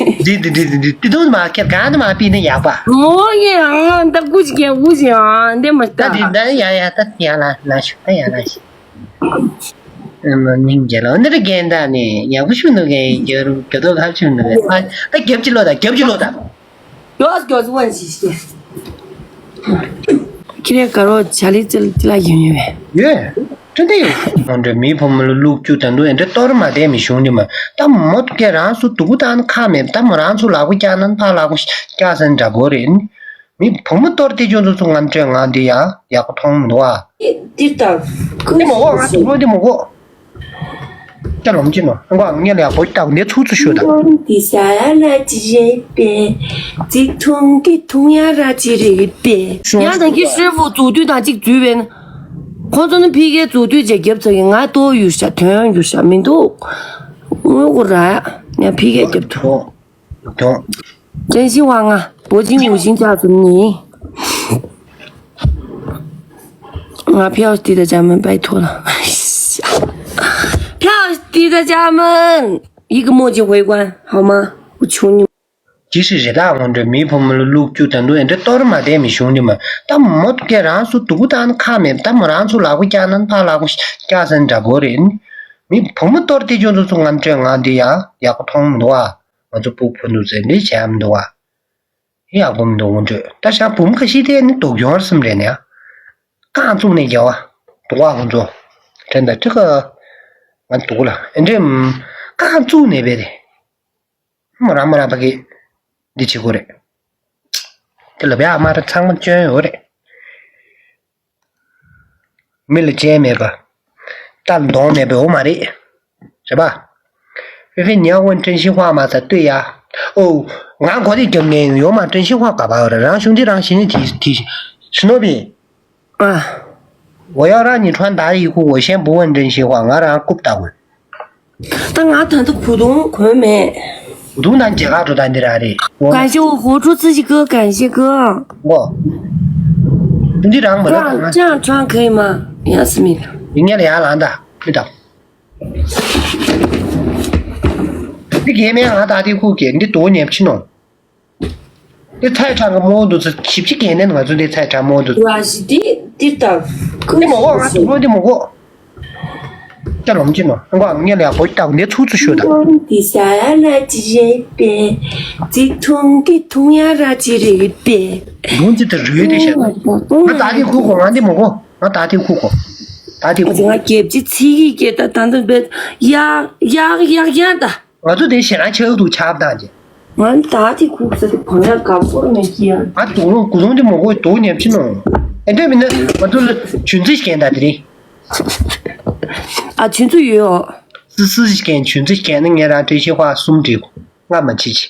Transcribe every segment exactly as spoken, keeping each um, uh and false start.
འདི་འདི་འདི་འདི་འདི་དུང་མ་ཁྱེར་གང་དུ་མ་པི་ནི་ཡག་པ། ངོ་ཡ་ཨང་ད་ཀུ་ཅི་ཀྱང་ཀུ་ཅི་ཨང་འདི་མ་ད་ད། འདི་ད་ཡ་ཡ་ད་ཡ་ལ་ལ་ཤུ་ད་ཡ་ལ་ཤུ། སྙིང་རྗེ་ལ་འདི་རུ་རྒན་ད་ནི་ཡག་པོ་ཞུ་འདུག་གས། རྒྱབ་རུ་རྒྱབ་ཐོག་ཁ་ཞུ་འདུག་གས། ད་རྒྱབ་ཀྱི་ལོ་ད་རྒྱབ་ཀྱི་ལོ་ད། ཡོས་ཡོས་ཝན་ཞིག་ཞིག་ཁྱི་རེ་དགའ་རོགས་བྱ་ལི་ཙི་ལ་ཡིན་ཡོད་པས། ཡོད། ཁྲི་འདི་ཡོད། མོ་འདྲ་མི་ཕོ་མོ་ལ་ལུག་བཅུ་དང་དུ་ཨེ་འདྲ་གཏོར་མ་དེ་མི་ཤོང་ནི་མ། ད་མོ་སྐད་རང་སུ་དུ་གུ་དང་ཁ་མེད། ད་མོ་རང་སུ་ལག་པ་བཀྱག་ན་ཕ་ལག་པ་བཀྱག་སན་འདྲ་པོ་རེད། མི་ཕོ་མོ་གཏོར་དེ་ཅུང་ཙུ་ཙུ་ང་འདྲ་ང་འདི་ཡ་ཡག་པོ་མཐོང་མི་འདུག་ཨ། འདི་ལྟར་ཁུ་འདི་མོ་གོ་ང་དུ་མོ་འདི་མོ་གོ་ཅ་ལོམ་ཅི་ནོ། ང་ངས་ལ་ཡག་པོ་ལྟ་གོ་ནས་ཚུགས་ཚུགས་ཤོད་དང་། འདི་ས་ལ་ཅི་རེད་པས། ཙི་ཐུང་གི་ཐུང་ཡ་ར་ཅི་རེད་པས། ཡང་དང་གི་ཧྲིལ་པོ་འཛུགས་དུས་དང་གཅིག་འཛུལ་བས་ན། ཁོང་ཚོ་ནི་ཕི་གའི་འཛུགས་དུས་བྱས་རྒྱབ་ཚ་གི་ང་ལྟོ་ཡུར་ཤ་དོན་ཡུར་ཤ་མི་འདུག་དངུལ་གོ་ར་ཡ་ཕི་གའི་རྒྱབ་ཐུབ། དོ། ཀྲན་ཤིང་ཝང་ང་པོ་ཅིང་ཝུ་ཤིང་ཅག་ཙུམ་ནི། ང་ཕིའོ་སྟི་ད་ཅག་མིན་པའི་ཐོག་ལ། ཕིའོ་སྟི་ད་ཅག་མིན། ཡི་གེ་མོ་ཅིག་ཝེ་ཀོན་ཧོ་མ་ཝུ་ཆུང་ཉུ། ཅི་ཞིག་རེ་ད་ངོ་འདྲ་མི་ཕོ་མོ་ལ་ལུག་བཅུ་དང་དུ་ཨེ་འདྲ་གཏོར་མ་དེ་མི་ཤོང་ནི་མ། ད་མོ་སྐད་རང་སུ་དུ་གུ་དང་ཁ་མེད། ད་མོ་རང་སུ་ལག་པ་བཀྱག་ན་ཕ་ལག་པ་བཀྱག་སན་འདྲ་པོ་རེད། མི་ཕོ་མོ་གཏོར་དེ་ཅུང་ཙུ་ཙུ་ང་འདྲ་ང་འདི་ཡ་ཡག་པོ་མཐོང་མི་འདུག་ཨ། ང་ཚོ་ཕྲུ་གུ་ཕུ་ནུ་ཚོས་འདི་བྱས་མི་འདུག་བ། ཡག་པོ་མི་འདུག་ངོ་འདྲ། ད་ཞག་བུ་མོ་ཁ་ཤས་དེ་ནི་སྡུག་གྱོང་སེམས་རེད་ནས། རྐང་བཙུགས་ནས་རྒྱལ་བ་འདུག་བ་ཁོང་ཚོ། དྲན་ད་ཁྲི་ཁ་ང་འདུག་ལ་ཨེ་འདྲས། རྐང་བཙུགས་ནས་བས་རེད། མོ་རང་མོ་རང་ཕ་གི་འདི་བྱེད་དགོས་རེད། དེ་ལབ་ཡག་མ་རེད། ཚང་མ་སྐྱོན་ཡོད་རེད། མི་ལ་སྤྱན་མེད་པ། རྟ་ལ་གདོང་མེད་པའི་འོ་མ་རེད། རེད་པ། ཧྥེ་ཧྥེ་ཉའོ་ཝན་ཀྲན་ཤིང་ཧྭ་མ་ཚ་ལྟོས་ཡ། ཨོ། ང་གོ་དེ་རྒྱབ་ངན་ཡོད་མ། ཀྲན་ཤིང་ཧྭ་ག་པ་ཡོད་རེད། རང་གཞུང་འདི་རང་ཞིང་ནི་དེ་དེ་ཞི་ནོ་བི། ཨ། 我要让你穿打底裤，我先不问真心话，ང་རང་རྐུབ་ལྟ་དགོས། ད་ང་ད་ལྟ་གོས་ཐུང་གོན་མེད། གོས་ཐུང་དང་མཇལ་ཁ་འགྲོ་ད་འདི་ར་རེད། 感谢我活出自己哥，感谢哥。 ཨོ། འདི་རང་མ་རེད། 这样这样穿可以吗？要死命。 ཡིན་ངེས་ལ་ཡར་ལངས་ད་མི་ད། འདི་གས་མེད་ང་ད་དེ་ཁུག་གེ་འདི་དོ་ཉེབ་ཕྱི་ནོ། འདི་ཚ་ཡི་ཁྲག་གི་རྨོ་འདུག་ཚ་ཞིབ་ཅིག་གས་ནས་ང་ཚོ་འདི་ཚ་ཡི་ཁྲག་རྨོ་འདུག་འདི་མ་གོ་ང་དུ་མོ་འདི་མ་གོ་ཅ་ལོམ་ཅི་ནོ། ང་ངས་ལ་ཡག་པོ་ལྟ་གོ་ནས་ཚུགས་ཚུགས་ཤོད་དང་། འདི་ས་ལ་ཅི་རེད་པས། ཙི་ཐུང་གི་ཐུང་ཡ་ར་ཅི་རེད་པས། ལུང་ཅི་ད་རུལ་དེ་བཤད་ད། ང་ད་དེ་ཁུག་གོ་ང་འདི་མ་གོ་ང་ད་དེ་ཁུག་གོ་ད་དེ་ཁུག་ང་རྒྱབ་ཀྱི་ཚིག་གི་སྐད་ད་ད་འདི་བས་ཡག་ཡག་ཡག་ཡག་ད། ང་ཚོ་དེ་ཞེ་དྲག་ཆགས་འདུག་ཆགས་བཏང་རྗེས། ང་ད་དེ་ཁུག་ས་དེ་གོ་ཡ་དགའ་པོ་མེད་ཀྱི་ཡ། ང་དུང་ལོ་གུ་དུང་དེ་མོ་གོ་དོ་ཉམས་ཕྱི་ནོ། ཨེ་འདྲ་མིན་ན་ང་ཚོ་ལ་ཆུན་ཚི་ཞིག་ད་དེ་རིང་། ཨ་ཆུན་ཚུ་ཡོད། སི་སི་ཞིག་ཆུན་ཚི་ཞིག་ནི་ངས་རང་བཀྲ་ཤིས་ཧྭ་གསུམ་བྲིས་གོ་ང་མ་ཆི་ཆི།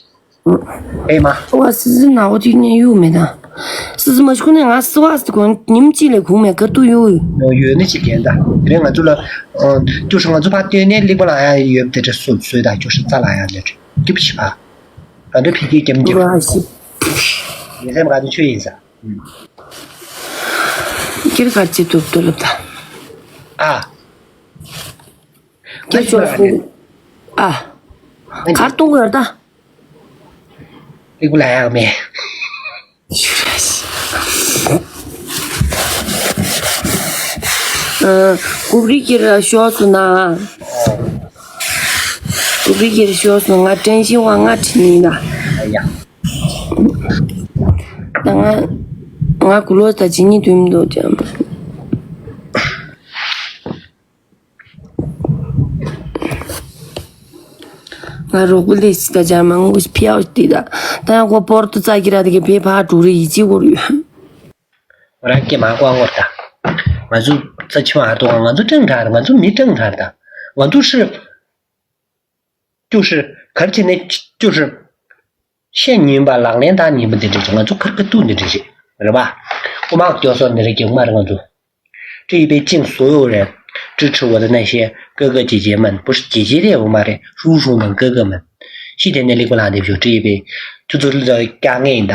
ཨེ་མ། ཨོ་སི་སི་ནའོ་ཅིག་ནས་གཡུག་མེད་ད། སི་སི་མ་ཤུ་ནས་ང་སི་ཝ་སི་གོ་ཉིམ་ཅི་ལས་གུང་མེད་ཀ་ཏུ་གཡུག་ཡོད། ཡོད་ནི་ཅི་གན་ད། དེ་རིང་ང་ཚོ་ལ་ཨ་ཅོ་ཧྲི་ང་ཚོ་ཕ་སྟོད་ནས་ལིག་པ་ལ་ཡ་ཡོད་དེ་རེད། སུ་སུའི་ད་ཅོ་ཧྲི་རྩ་ལ་ཡ་ནས་རེད། སྐྱིད་པོ་ཞིག་ཕ། ང་ཚོ་ཕི་ཀའི་རྒྱམ་རྒྱམ། ཨོ་ཨ་ཤི། ངའི་སེམས་ཁ་ཏུ་ཆུ་ཡིན་ས། ཀིར་གར་ཅི་ཏུབ་ཏུ་ལབ་ད། ཨ། ཀིར་ཅོ་ཧྲི། ཨ། གར་གཏོང་གི་ཡོད་ད། ཨི་ཀུ་ལ་ཡག་མེད། ཨ། ཀུ་རི་ཀིར་ཤོ་སུ་ན། ཀུ་རི་ཀིར་ཤོ་སུ་ང་ཀྲན་ཤིང་ཝང་ང་ཁྲིད་ནི་ཡིན་ད། ཡ། ད་ང་ང་གུ་ལོ་ད་ཇི་ནི་དུས་མི་འདུག་ཅམ། ང་རོགས་པོ་ལས་སི་ད་ཇར་མ་ངུ་ཕིའོ་ཏི་ད། ད་ཡང་ཁོ་པོར་ཏུ་ཙ་ཀི་ར་དེ་གི་བེ་ཕ་འགྲོ་རེ་ཡི་ཅི་བོར་ཡོད། རང་སྐྱེ་མ་ཀོ་ཨ་ངོར་ད། ང་ཚོ་ཙ་ཆི་མ་ཧར་དུ་ང་ཚོ་ཀྲང་ཁྲར་ང་ཚོ་མི་ཀྲང་ཁྲར་ད། ང་ཚོ་ཧྲི། 就是 གར་ཅི་ནས་就是现 ཉིན་པ་ལག་ལེན་དང་ཉིན་པ་འདི་འདྲ་ཞིག་ང་ཚོ་ཁར་ཁ་ཏུ་འདི་འདྲ་ཞིག་རེད་པ། དབུ་མ་སྐྱོ་སོགས་འདི་རེ་རྒྱུག་མ་རེད་ང་ཚོ། 这一辈敬所有人，支持我的那些哥哥姐姐们，不是姐姐的我妈的，叔叔们、哥哥们，西天的利古拉的就这一辈，就做了加爱的。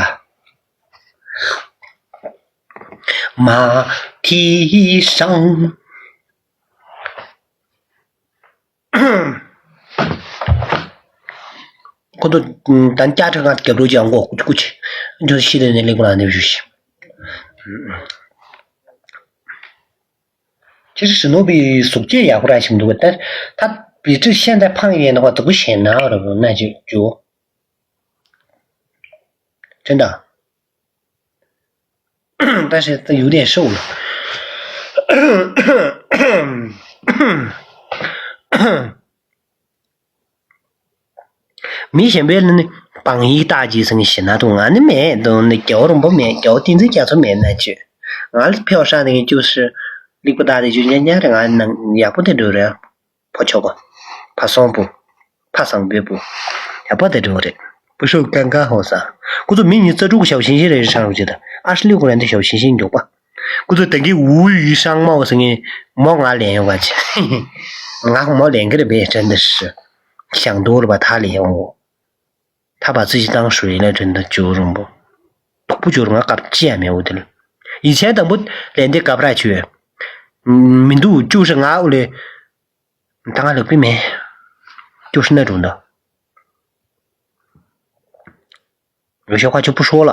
马蹄声。ཁོ་ཚོ་ད་ནི་བསྐྱར་ཁྲིད་ཁང་རྒྱབ་ལོགས་ཀྱི་ཨང་གོ་ཀུ་ཅི་ཀུ་ཅི་ཁྱོད་ཤི་དེ་ནས་ལེགས་པོ་ལ་འདེབས་ཞུ་ཤི། ཁྱེད་ཚོ་ཞི་ནོ་བིའི་གཟུགས་བྱད་ཡག་པོ་ར་ཞིག་འདུག་ག་ད་ད་བི་ཏྲི་ཤན་ད་ཕང་ཡས་ན་ཁོ་ད་གུ་ཞེ་ན་ར་བོ་ན་ཅིག་ཅུ། དྲན་ད། ད་ཞེ་ད་ཡུ་དེ་ཤོག་ལ། མི་གཞན་པའི་ལ་ནི་བང་ཡིག་བཏགས་ཀྱིས་ཟེར་ནས་ཞེ་ན་དུ་ང་ནི་མེད་དུ་ནི་རྒྱལ་བ་རིན་པོ་མེད་རྒྱལ་བ་བསྟན་འཛིན་རྒྱ་མཚོ་མེད་ན་ཅི། ང་ལ་ཕེའོ་ཧྲང་དེ་གི་ཅུ་ཧྲི་ལིག་པ་བཏགས་དེ་ཅུ་ཉག་ཉག་རེ་ང་ནང་ཡག་པོ་དེ་འགྲོ་རེད། ཕོ་ཆོག་གོ། ཕ་སོང་པོ། ཕ་སང་པོའི་པོ། ཡག་པོ་དེ་འགྲོ་རེད། པུ་ཧྲུག་ཀང་ཀང་ཧོ་ས། ཁོ་ཚོ་མི་ཉིས་རྩ་དྲུག་གི་ཞབས་ཞིང་ཞིང་རེ་རེ་ཧྲང་རུ་ཅི་ད་ཨ་ཧྲི་ལི་ཁོ་རང་དེ་ཞབས་ཞིང་ཞིང་མགྱོགས་པ། ཁོ་ཚོ་དེང་གི་ཝུ་ཡུས་ཧྲང་མའོ་ཟེར་ངས་མོ་ང་ལེན་ཡོང་ག་ཅི། ང་མོ་ལེན་གི་རེད་པས་དྲན་དེ་ཧྲི། ཞང་དོ་རུ་བ་ཐ་ལེན་ཡོང་གོ། ཐ་བ་ཙི་ཅི་བཏང་ཧྲུའེ་ལ་དྲན་ད་ཅོ་རུང་པོ། དོག་པོ་ཅོ་རུ་ང་སྐབས་ཅི་ཡ་མེད་འོ་དེ་ལ། ཡིན་ཚན་དང་པོ་ལན་དེ་སྐབས་ར་ཆུ། མི་འདུག་ཅུ་ཧྲི་ང་འུ་ལེ། ད་ང་ལག་པི་མེད། ཅུ་ཧྲི་ན་རུང་ད། ཡོ་ཤོ་ཁ་ཆུ་པུ་ཧྲོ་ལ།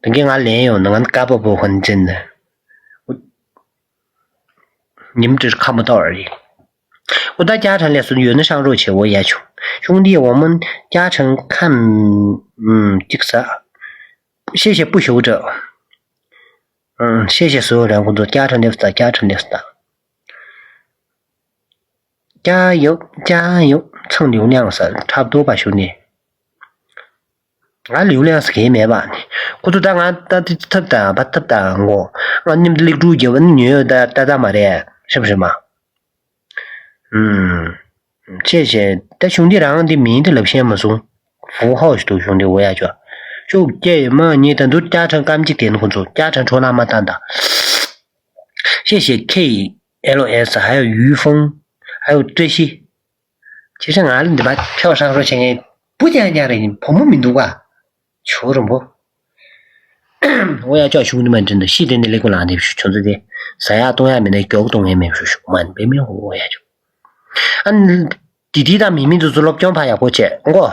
དེང་གི་ང་ལེན་ཡོང་ན་ང་ཀ་པ་པོ་ཧོན་ཅན་ན། ཉིམ་ཏིར་ཁ་མ་ཏོར་རི། ཨུ་ད་ཀྱ་ཁྲ་ལས་སུ་ཡོད་ན་ཤང་རོ་ཆེ་བོ་ཡ་ཆུ། ཤུང་དི་འོ་མོན་ཀྱ་ཁྲང་ཁམ་ཅིག་ས། ཤེ་ཤེ་པུ་ཤོ་ཏྲ། ཤེ་ཤེ་སུ་རང་ཁུ་ཏོ་ཀྱ་ཁྲ་ལེབ་ས་ཀྱ་ཁྲ་ལེབ་ས། ཀྱ་ཡོ་ཀྱ་ཡོ་ཚང་ལིའུ་ལིང་ས་འཁྲབ་ཏོ་པ་ཤུ་ནི། ང་ལིའུ་ལིང་ས་གེ་མེད་པ་ནི། ཁུ་ཏོ་ད་ང་ད་ཐབ་ད་བ་ཐབ་ད་ངོ་ང་ཉིམ་ལིག་ཀྲུ་རྒྱབ་ནི་ཉོས་ཡོད་ད་ད་ད་མ་རེད་ཤམ་ཤམ་མ། ཨུམ། ཆེ་ཆེ་ད་གཞུང་འདི་རང་འདི་མིང་འདི་ལབ་ཤེས་མ་སོང་། ཧྥུ་ཧའོ་ཞིག་འདུག་གཞུང་འདི་འོ་ཡ་ཅོ། ཅོ་སྐྱེ་ཡོད་མ་ཉེ་ད་འདུ་ཀྱ་ཁྲང་སྐམ་གཅིག་དེ་ནི་ཁོ་ཚོ་ཀྱ་ཁྲང་འཕྲོ་ལ་མ་བཏང་ད། ཤེ་ཤེ་ཁེ་ཡི་ཨེ་ལོ་ཨེ་སི་ཧ་ཡོ་ཡུས་ཧྥུང་། ཧ་ཡོ་ཀྲེ་ཤི། ཁྱེད་ཚོ་ང་ལ་འདི་པ་ཁྱེད་ཧྲང་ཧྲོ་བྱེད་མཁན་བུ་རྐྱང་རྐྱང་རེད་ཡིན་བུ་མོ་མི་འདུག་ག་ཇོ་རིན་པོ། འོ་ཡ་ཅོག་ཤུགས་འདི་མ་འདྲེན་དུ་ཤི་དེ་ནི་ལེགས་པོ་ལངས་དེ་ཤུ་ཆུ་ཚོད་དེ་ཟ་ཡག་བཏུང་ཡག་མེད་ན་མགྱོགས་བཏུང་ཡག་མེད་ཤུ་ཤུ་མ་ནི་པེ་མི་འོ་ཡ་ཅོག་ཨ་ནི་དི་དི་དང་མི་མི་འདུ་ཚོ་སློབ་སྦྱོང་ཕ་ཡག་པོ་བྱས་མགོ།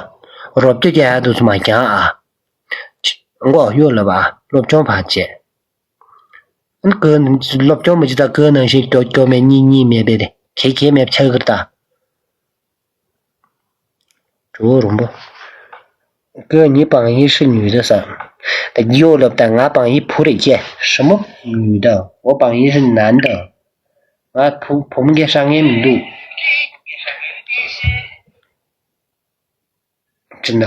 རོབ་ཏེ་རྒྱ་ཡག་འདུ་ཚོ་མ་རྒྱང་ཨ། མགོ་གཡོ་ལ་བ་སློབ་སྦྱོང་ཕ་བྱས། ཨ་ནི་ཀོ་སློབ་སྦྱོང་མ་བྱེད་ད་ཀོ་ནང་བཞིན་སྐྱོ་སྐྱོ་མེད་གཉིད་གཉིད་མེད་པས་དེ་གེ་གེ་མེད་ཆགས་ཀྱི་རེད་ད། ཇོ་རིན་པོ། ཁོས་ངའི་བང་ཡིག་ཧྲི་ཉོས་རེད་ཟེར། ད་ཡོ་ལབ་ད་ང་བང་ཡིག་བུ་རེད་ཀྱེ་ཧྲི་མོ་ཉོས་ད་འོ་བང་ཡིག་ཧྲི་ནན་ད། ང་བུ་བུ་མོ་གེ་ཧྲ་ངེ་མི་འདུག་ཅི་ན།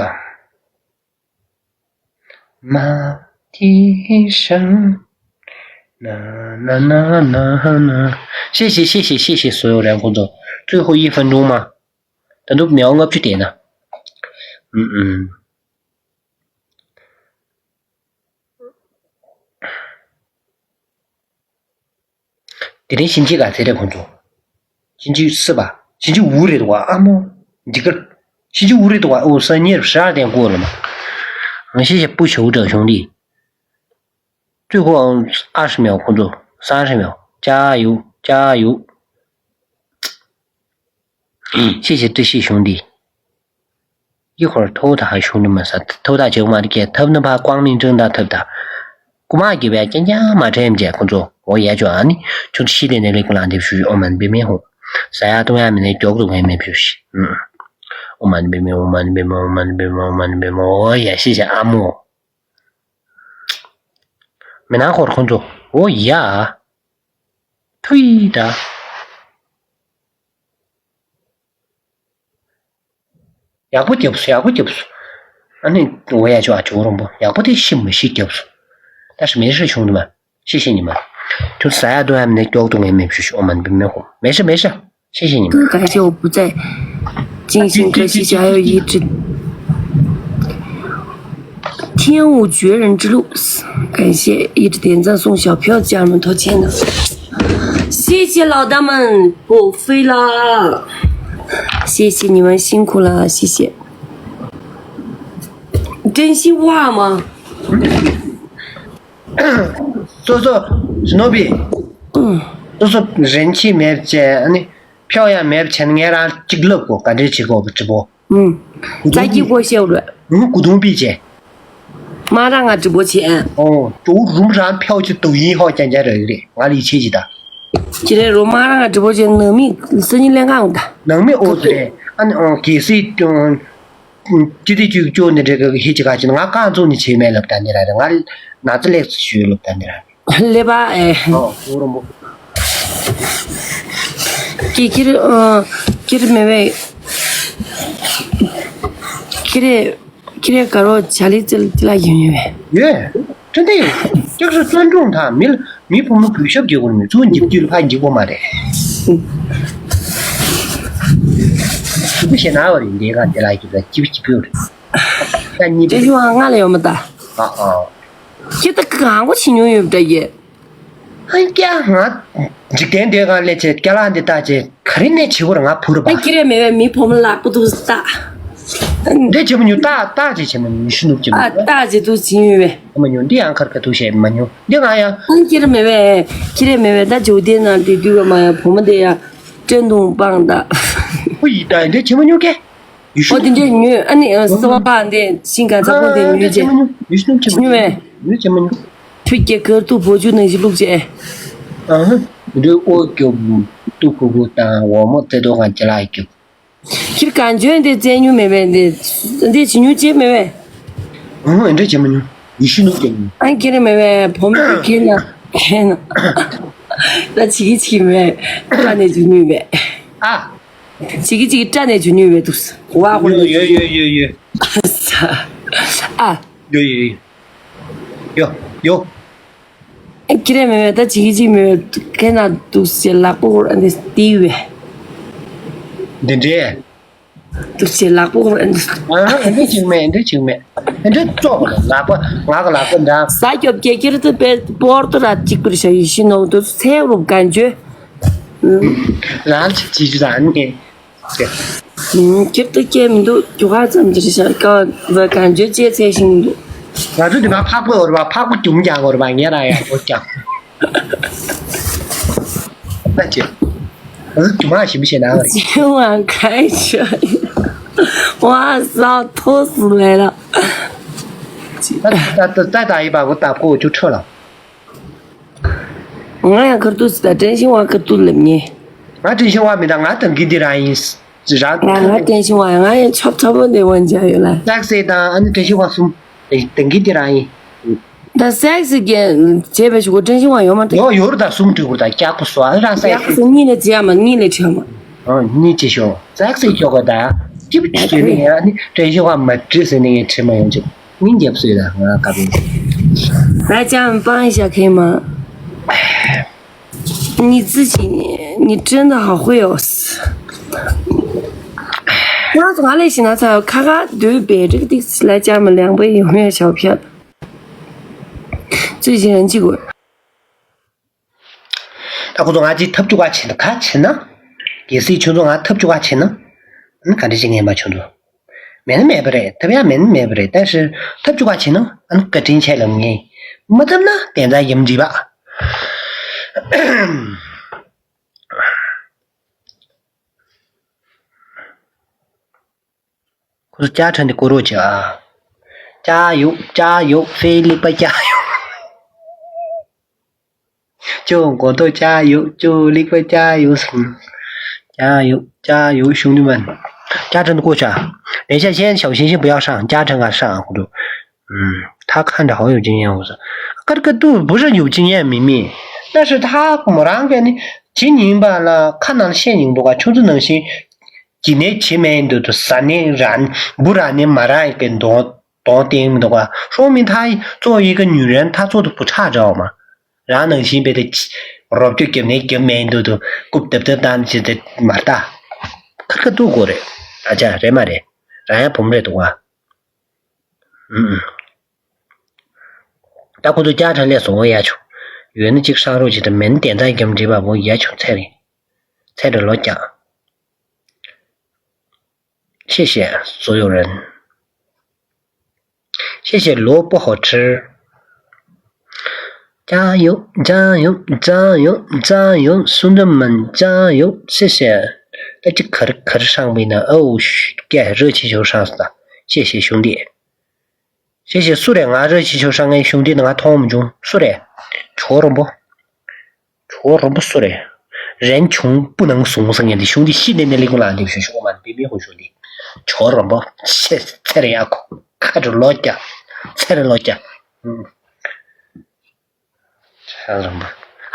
མ་དེ་ཧྲང་། ན་ན་ན་ན་ན། ཤེས་ཤེས་ཤེས་ཤེས་ཤེས་ཤེས་སོ་ཡོ་རང་ཁོ་ཚོ་最后一分钟嘛། ད་དུང་མི་ཡོང་ལྔ་བཅུ་དེ་ན། ཨུམ་ཨུམ། དེ་རིང་ཤིན་ཅི་ག་ཚེ་རེད་ཁོང་ཚོ། ཤིན་ཅི་སི་པ། ཤིན་ཅི་འུ་རེད་བ་ཨ་མོ། འདི་གར། ཤིན་ཅི་འུ་རེད་བ་ཨོ་ས་ཉེར་ཧྲ་དེ་གོ་ལ་མ། ང་ཤེས་ཤེས་པུ་ཞོ་དྲ་གཞུང་འདི། ཙུས་ཁོ་ཨ་ཧྲི་མེའོ་ཁོང་ཚོ་ས་ཧྲི་མེའོ་ཅ་ཡུ་ཅ་ཡུ། ཤེས་ཤེས་ཏི་ཤི་གཞུང་འདི། ཡི་ཧོར་ཐོ་ཐ་ཧ་ཤུང་ནི་མ་ས་ཐོ་ཐ་ཆེ་མ་རི་ཀེ་ཐབ་ནི་ཕ་ཀོང་མིང་ཀྲང་ད་ཐབ་ད། ཀུ་མ་གི་བའི་ཀྱང་ཀྱང་མ་ཁྲེམ་ཅེ་ཁོ་ཚོ་འོ་ཡ་ཅོ་ཨ་ནི་ཆུ་ཤི་དེ་ནས་ལེགས་པོ་ལང་དེབ་ཞུ་ཨོ་མན་པི་མེ་ཧོ། ས་ཡ་ཏུང་ཡ་མི་ནས་མགྱོགས་དུ་ངའི་མེ་ཕྱུ་ཤི། ཨོ་མན་པི་མེ་ཨོ་མན་པི་མེ་ཨོ་མན་པི་མེ་ཨོ་མན་པི་མེ་ཨོ་ཡ་ཤི་ཤ་ཨ་མོ། མི་ནང་ཧོར་ཁོ་ཚོ་འོ་ཡ། ཐུ་ཡི་ད། ཡག་པོ་རྒྱབ་སོང་། ཡག་པོ་རྒྱབ་སོང་། ཨ་ནི་འོ་ཡ་ཅོ་ཨ་ཅོ་རོང་པོ་ཡག་པོ་དེ་ཤི་མི་ཤི་རྒྱབ་སོང་། ད་ཧྲི་མེ་ཧྲི་བྱུང་དུ་མ་ཤི་ཤི་ཉི་མ། ཁྱོད་ཟ་ཡ་འདོད་ཡ་མི་ནས་མགྱོགས་འདུག་ངས་མེ་ཕྱུ་ཤི་ཨོ་མ་འདི་མེ་ཧོ་མེ་ཧྲི་མེ་ཧྲི་ཤི་ཤི་ཉི་མ། 感谢我不在进行歌曲，还有一直天舞绝人之路，感谢一直点赞送小票的家人们，投钱的。谢谢老大们，我飞了，谢谢你们辛苦了，谢谢。真心话吗？སོ་སོ་ཞི་ནོ་བི། སོ་སོ་རིན་ཆེན་མེད་བྱས་ཨ་ནི་ཕྱོགས་ཡང་མེད་བྱས་ནས་ངས་རང་གཅིག་ལབ་གོ་ག་འདྲས་བྱེད་གོ་བ་ཅི་པོ། ཨུམ། རྩ་སྐྱིད་སྐོར་བཤད་རོགས། ཨུ། གུ་དུང་པི་ཅེ། མ་རང་ང་直播间། ཨོ། ཅོ་རུམ་རང་ཕེའོ་ཅི་ཏུ་ཡིན་ཧོ་ཅན་ཅན་རེ་རེ། ང་ལི་ཆེ་ཅི་ད། ཅི་རེད་རོ། མ་རང་ང་直播间་ནང་མི་སི་ཉི་ལེན་གང་ད། ནང་མི་ཨོ་ཙི་རེད། ཨ་ནི་ཨོ་གེ་སི་ཅོ། ཅི་དེ་ཅུ་ཅོ་ནི་རེ་གི་ཧི་ཅི་ག་ཅི་ང་རྐང་བཙུགས་ནི་ཆེ་མེད་ལབ་ད་ནི་ར་རེ། ང་ན་ཚ་ལེགས་སུ་ཞུས་ལབ་ད་ནི་ར། ལེ་བ་ཨེ། ཨོ་ཨོ་རོ་མོ། ཀི་ཀི་རི་ཨ། ཀི་རི་མེ་བེ། ཀི་རི། ཁྱེད་རའི་དགའ་རོགས་བྱ་ལི་ཙི་ལ་ཡིན་ཡོད་པས། ཡོད། ཁྲི་འདི་ཡོད། ཅིག་སུ་བརྩོན་འགྲུས་དང་མི་ལ་མི་བུ་མོ་གུས་ཞབས་བྱེད་དགོས་མི་ཚུར་འཇིབ་རྒྱུ་ལ་ཕར་འཇིབ་དགོས་མ་རེད། སུ་བཤད་ན་བ་རེད། འདི་ག་འདི་ལ་ཡིན་ལ་ཅིབ་ཅིབ་ཡོད་རེད། ད་གཉིས་པ། ཅེ་ཞུ་ཨ་ང་ལ་ཡོད་མ་ད། ཨ་ཨ། ཁྱེད་ད་གང་གོ་ཕྱི་ཉོ་ཡོད་འདྲ་ཡེ། ཨ་ཀྱ་ང་འཇིག་རྟེན་འདི་ག་ལས་ཆེ་ཀྱ་ལ་འདི་ལྟ་ཆེ་ག་རེ་ནས་བྱེད་དགོས་ར་ང་བུ་རུ་པ། ཨ་ཁྱེད་རེ་མེད་པའི་མི་ཕོ་མོ་ལག་པ་འདུག་ལྟ། འདི་བྱེད་མ་མྱོང་ལྟ་ལྟ་ཅེ་བྱེད་མ་མྱོང་ཤི་ནུབ་ཀྱི་མ་ཨ་ལྟ་ཅེ་འདུག་བྱེད་མྱོང་བས། མ་མྱོང་འདི་ཡང་ཁར་ཁ་ཐུག་བཤད་མ་མྱོང་འདི་ང་ཡང་། ཨ་ཁྱེད་རེ་མེད་པའི་ཁྱེད་རེ་མེད་པའི་ད་ཇོ་དེ་ན་དེ་དུས་ག་མ་ཡང་བུ་མོ་དེ་ཡང་སྐྲན་དུང་སྤང་ད། ཨོ་ཡི་ད་འདི་བྱེད་མ་མྱོང་ཀྱེ། ཨོ་དེ་འདྲས་ཉོས། ཨ་ནི་སོ་པ་འདི་ཤིང་ག་ཚ་པོ་དེ་ཉོས་རྗེས་ཉོས་མེད། ཉོས་ཆེ་མ་ཉོས། ཁྱོད་ཀྱི་ཁར་ཏུ་བོ་ཅུ་ནང་བཞིན་བླུགས་རྗེས། ཨ་ཧ། འདི་ཨོ་སྐྱོབ། ཏུ་ཁུ་ཁུ་དང་འོ་མོ་རྩེ་ཏོ་གང་ཅི་ལ་སྐྱོབ། ཁྱེད་གང་བྱོན་དེ་བཙན་ཉུ་མེད་པས་འདི་འདི་ཅི་ཉུ་ཅེས་མེད་པས། ཨ་ཧ། འདྲ་བྱེད་མ་ཉུ། ཡི་ཤི་ནུབ་ཀྱང་ཉུ། ཨ་ཁྱེད་རེ་མེད་པས་བོ་མོ་ཁྱེད་ན་ཁྱེད་ན། ད་བྱེད་ཀྱི་བྱེད་ཀྱི་མེད། ཀ་ནས་བྱེད་ཉུ་མེད། ཨ། ཅིག་གི་ཅིག་སྐྲ་ནས་འཇུ་ནུས་བས་འདུག་ཝ་ཧོ་ཡོ་ཡོ་ཡོ་ཡོ་ཡོ། ཨ། ཡོ་ཡོ་ཡོ། ཡོ་ཡོ། ཁྱེད་རེ་མེད་མེད་ད་ཅིག་གི་ཅིག་མེད་མེད་ཁེ་ན་འདུག་ཟེར་ལག་པ་ཧོར་ཨ་འདི་ཏི་བས། འདི་འདྲས། འདུག་ཟེར་ལག་པ་ཧོར་ཨ་འདི། ཨ་འདི་ཅིག་མེད་འདི་ཅིག་མེད། འདི་ཙོག་ལག་པ་ང་གི་ལག་པ་འདྲ། ས་སྐྱོབ་ཀྱི་ཁྱེད་རེ་ད་པེ་པོར་ཏུ་ར་ཅིག་པུར་ཤ་ཡི་ཤི་ནོ་འདུག་ཚེ་རུབ་གན་ཇོ། རང་གཅིག་བྱེད་རྒྱུ་དང་ནི། ཁྱེད་ཏུ་སྐྱེ་མི་འདུག་རྒྱུ་ཁ་ཙམ་གྱི་རེད་ཤག་ཀ་བ་གང་བརྗོད་ཅེས་ཚད་ཤིང་འདུག་ང་ཚོ་འདི་མ་ཕག་པ་འོར་བ་ཕག་པ་རྒྱུམ་རྒྱག་འོར་བ་ངས་རང་ཡག་པོ་རྒྱག་ད་ཅི། ང་ཚོ་རྒྱུ་མ་ཞིམ་བྱེད་ན་རེད། ཅེས་ཝང་ག་ཤ་ཝང་ས་ཐོ་སུ་ལེ་ལ། ད་ད་ད་ད་ཡི་བ་གོ་ད་གོ་ཅུ་ཁྲོ་ལ། ང་ཡང་ཁར་ཏུ་ཟི་ད་ཀྲན་ཤིང་བ་ཁར་ཏུ་ལབ་ཉེ། ང་ཀྲན་ཤིང་བ་མི་ད་ང་དང་གི་འདི་རང་ཡིན། རང་ང་ང་ཀྲན་ཤིང་བ་ཡང་ང་ཡང་ཆོབ་ཆོབ་པོ་འདི་བན་ཇ་ཡོད་ལ། སེག་སི་དང་ཨ་ནི་ཀྲན་ཤིང་བ་གསུམ། དང་གི་འདི་རང་ཡིན། ད་སེག་སི་གི་བྱས་པའི་ཞུ་གོ་ཀྲན་ཤིང་བ་ཡོད་མ་རེད། ཡོད་ཡོད་རེད་ད་གསུམ་འགྲིག་གོ་ད་སྐྱག་པོ་སོ་ཨ་རང་སེག་ཡག་སི་སུ་གཉིས་ལས་བྱས་མ་གཉིས་ལས་བྱས་མ། ཨ་གཉིས་བྱས་ཤོག་སེག་སི་ཆོག་གོ་ད། སྐྱིབ་ཆུ་ཆུ་ནི་ཨ་ནི་ཀྲན་ཤིང་བ་མ་བྲིས་ཟེར་ནི་ངས་བྲིས་མ་ཡོང་ཅིག་སྙིང་རྗེ་བཟོས་ལ་ང་དགའ་པོ། 来家人帮一下可以吗？你自己，你真的好会哦。我从哪里寻到才有咔咔对别这个地址来家门两百有没有小票？最近人气股。 ད་ཁོ་ཚོ་ང་ཅིག་ཐབས་བཅུ་ག་བྱེད་ན་ག་བྱེད་ན། གལ་སྲིད་ཁྱོད་ཚོ་ང་ཐབས་བཅུ་ག་བྱེད་ན། ཨ་ནི་ག་འདྲ་ཞིག་ངན་པ་ཁྱོད་ཚོ། མེད་ན་མེད་པ་རེད། ཐབས་ཡང་མེད་ན་མེད་པ་རེད། ད་ཕྱིར་ཐབས་བཅུ་ག་བྱེད་ན་ཨ་ནི་བཀའ་དྲིན་ཆེ་ལབ་ངེས། མ་ཐབས་ན་དེ་འདྲ་ཡིན་འདྲི་བ། ཁོ་ཚོ་ཅ་ཁྲ་འདི་བསྐོར་རོགས་བྱེད་ཨ། ཅ་ཡོ་ཅ་ཡོ་ཧྥེ་ལིག་པ་ཅ་ཡོ། ཅོ་མགོ་ཏོ་ཅ་ཡོ་ཅོ་ལིག་པ་ཅ་ཡོ་སུ། ཅ་ཡོ་ཅ་ཡོ་ཤུང་ནུ་མན། ཅ་ཁྲ་འདི་བསྐོར་བྱ།等一下先小星星不要上 ཅ་ཁྲ་ང་上 ཁོ་ཚོ། 嗯，他看着好有经验，我说，咯咯嘟，不是有经验，明明，但是他某人给你，请你吧了，看到了现影的话，就是能行。 ཇི་ནས་བྱེད་མེད་འདུག་ཏུ་ཟ་ནས་རན་འབུ་ར་ནས་མ་ར་ཡི་གི་གདོང་གདོང་སྟེང་མི་འདུག་ག་སོང་མི་ཐ་ཡི་གཙོ་ཡི་གི་ཉུ་རན་ཐ་ཚོ་དུ་བུ་ཁྲག་འདྲ་བ་མ་རང་ནང་བཞིན་པའི་དེ་རོབ་ཀྱོ་རྒྱབ་ནས་རྒྱབ་མེད་འདུག་ཏུ་རྐུབ་དབ་དབ་བཏང་བྱེད་དེ་མ་ལྟ་ཁར་ཁ་ཏུ་གོ་རེད། ཨ་ཅག་རེད་མ་རེད། རང་ཡང་བུམ་རེད་འདུག་ག་ཨུ་ཨུ། ད་ཁོ་ཚོ་ཅ་ཁྲ་ལས་སོང་ཡ་ཆུ། ཡོད་ན་གཅིག་ཧྲག་རོགས་ཅིག་དང་མེད་ན་དེ་འདྲ་རྒྱབ་འདྲིས་པ་བོ་ཡ་ཆུ་ཚེ་རིང་། ཚེ་འདྲ་ལོ་རྒྱག 谢谢所有人。谢谢萝卜好吃。加油，加油，加油，加油，兄弟们，加油！谢谢。ཨ་ཅི་གར་གར་ཧྲང་པིན་ན་ཨོ་ཤི་ཀ་ར་ཆི་ཆོ་ཧྲང་སོང་། ད་ཤེས་ཤེས་གཞུང་འདི། ཤེས་ཤེས་སུ་རེད། ང་ར་ཆི་ཆོ་ཧྲང་ངའི་གཞུང་འདི་ན་ང་མཐོང་མ་བྱུང་། སུ་རེད། ཇོ་བོ་རིན་པོ། ཇོ་བོ་རིན་པོ་སུ་རེད། རན་ཆུང་པུ་ནང་སུང་སང་ཡན་དེ་གཞུང་འདི་ཤི་ནས་ནས་ལི་ཀུ་ལ་འདེབས་ཞུ་ཞུ་མ་པི་མི་ཧུ་གཞུང་འདི། ཇོ་བོ་རིན་པོ་ཤེས་ཚེ་རེ་ཡ་ཁོ་ཁ་དྲོ་ལོ་རྒྱ། ཚེ་རེ་ལོ་རྒྱ།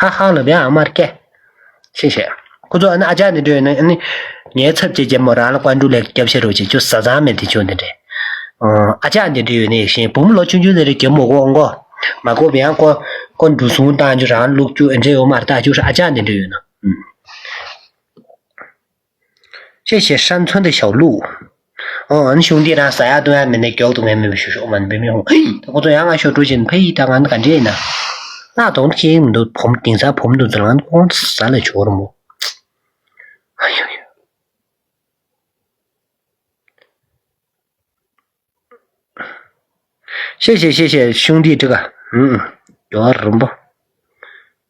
ཧ་ཧ་ལ་བའི་ཨ་མར་ཀེ། ཤེས་ཤེས། ཁོ་ཚོ་ཨ་ནི་ཨ་ཅག་འདི་འདྲ་ཡོད་ན་ཨ་ནི། ངའི་ཚབ་བྱེད་རྒྱལ་མོ་རང་ལ་ཀོན་ཀྲུ་ལེགས་རྒྱབ་ཤེས་རོགས་བྱེད་ཅུ་ཟ་ཟ་མེད་དེ་ཆུ་འདི་འདྲ། ཨ་ཅག་འདི་འདྲ་ཡོད་ནས་ཤེས་བུ་མོ་ལོ་ཆུང་ཆུང་འདི་འདྲ་རྒྱབ་མོ་གོ་ཨང་གོ། མ་གོ་བའི་ཨང་གོ། ཀོ་འགྲོ་སོང་བཏང་རྒྱུ་རང་ལུག་རྒྱུ་འདྲ་ཡོད་མ་རེད། ད་ཅུ་ཨ་ཅག་འདི་འདྲ་ཡོད་ན། ཤེས་ཤེས་ཧྲན་ཚོན་དེ་ཞའོ་ལུ། ཨོ་ཨ་ནི་གཞུང་འདི་རང་ཟ་ཡག་བཏུང་ཡག་མེད་ནས་མགྱོགས་འདུག་ངས་མེད་པའི་ཞུ་ཞོག་མ་འབད་མི་ཧོ། ད་ཁོ་ཚོ་ཡང་ང་ཤོར་འགྲོ་བཞིན་ཕ་ཡི་ད་ང་ནི་ག་འདྲས་ཡིན་ན། ད་དོང་ཁྱེད་མི་འདུག་བུམ་དེང་སང་བུམ་འདུག་ཚོ་ལ་ང་ཁོང་ཟ་ལ་ཆོག་རུ་མོ། ཤེས་ཤེས་ཤེས་ཤེས་གཞུང་འདི་འགྲིག་ག་ཨུ་ཨུ། ཡོ་རིན་པོ།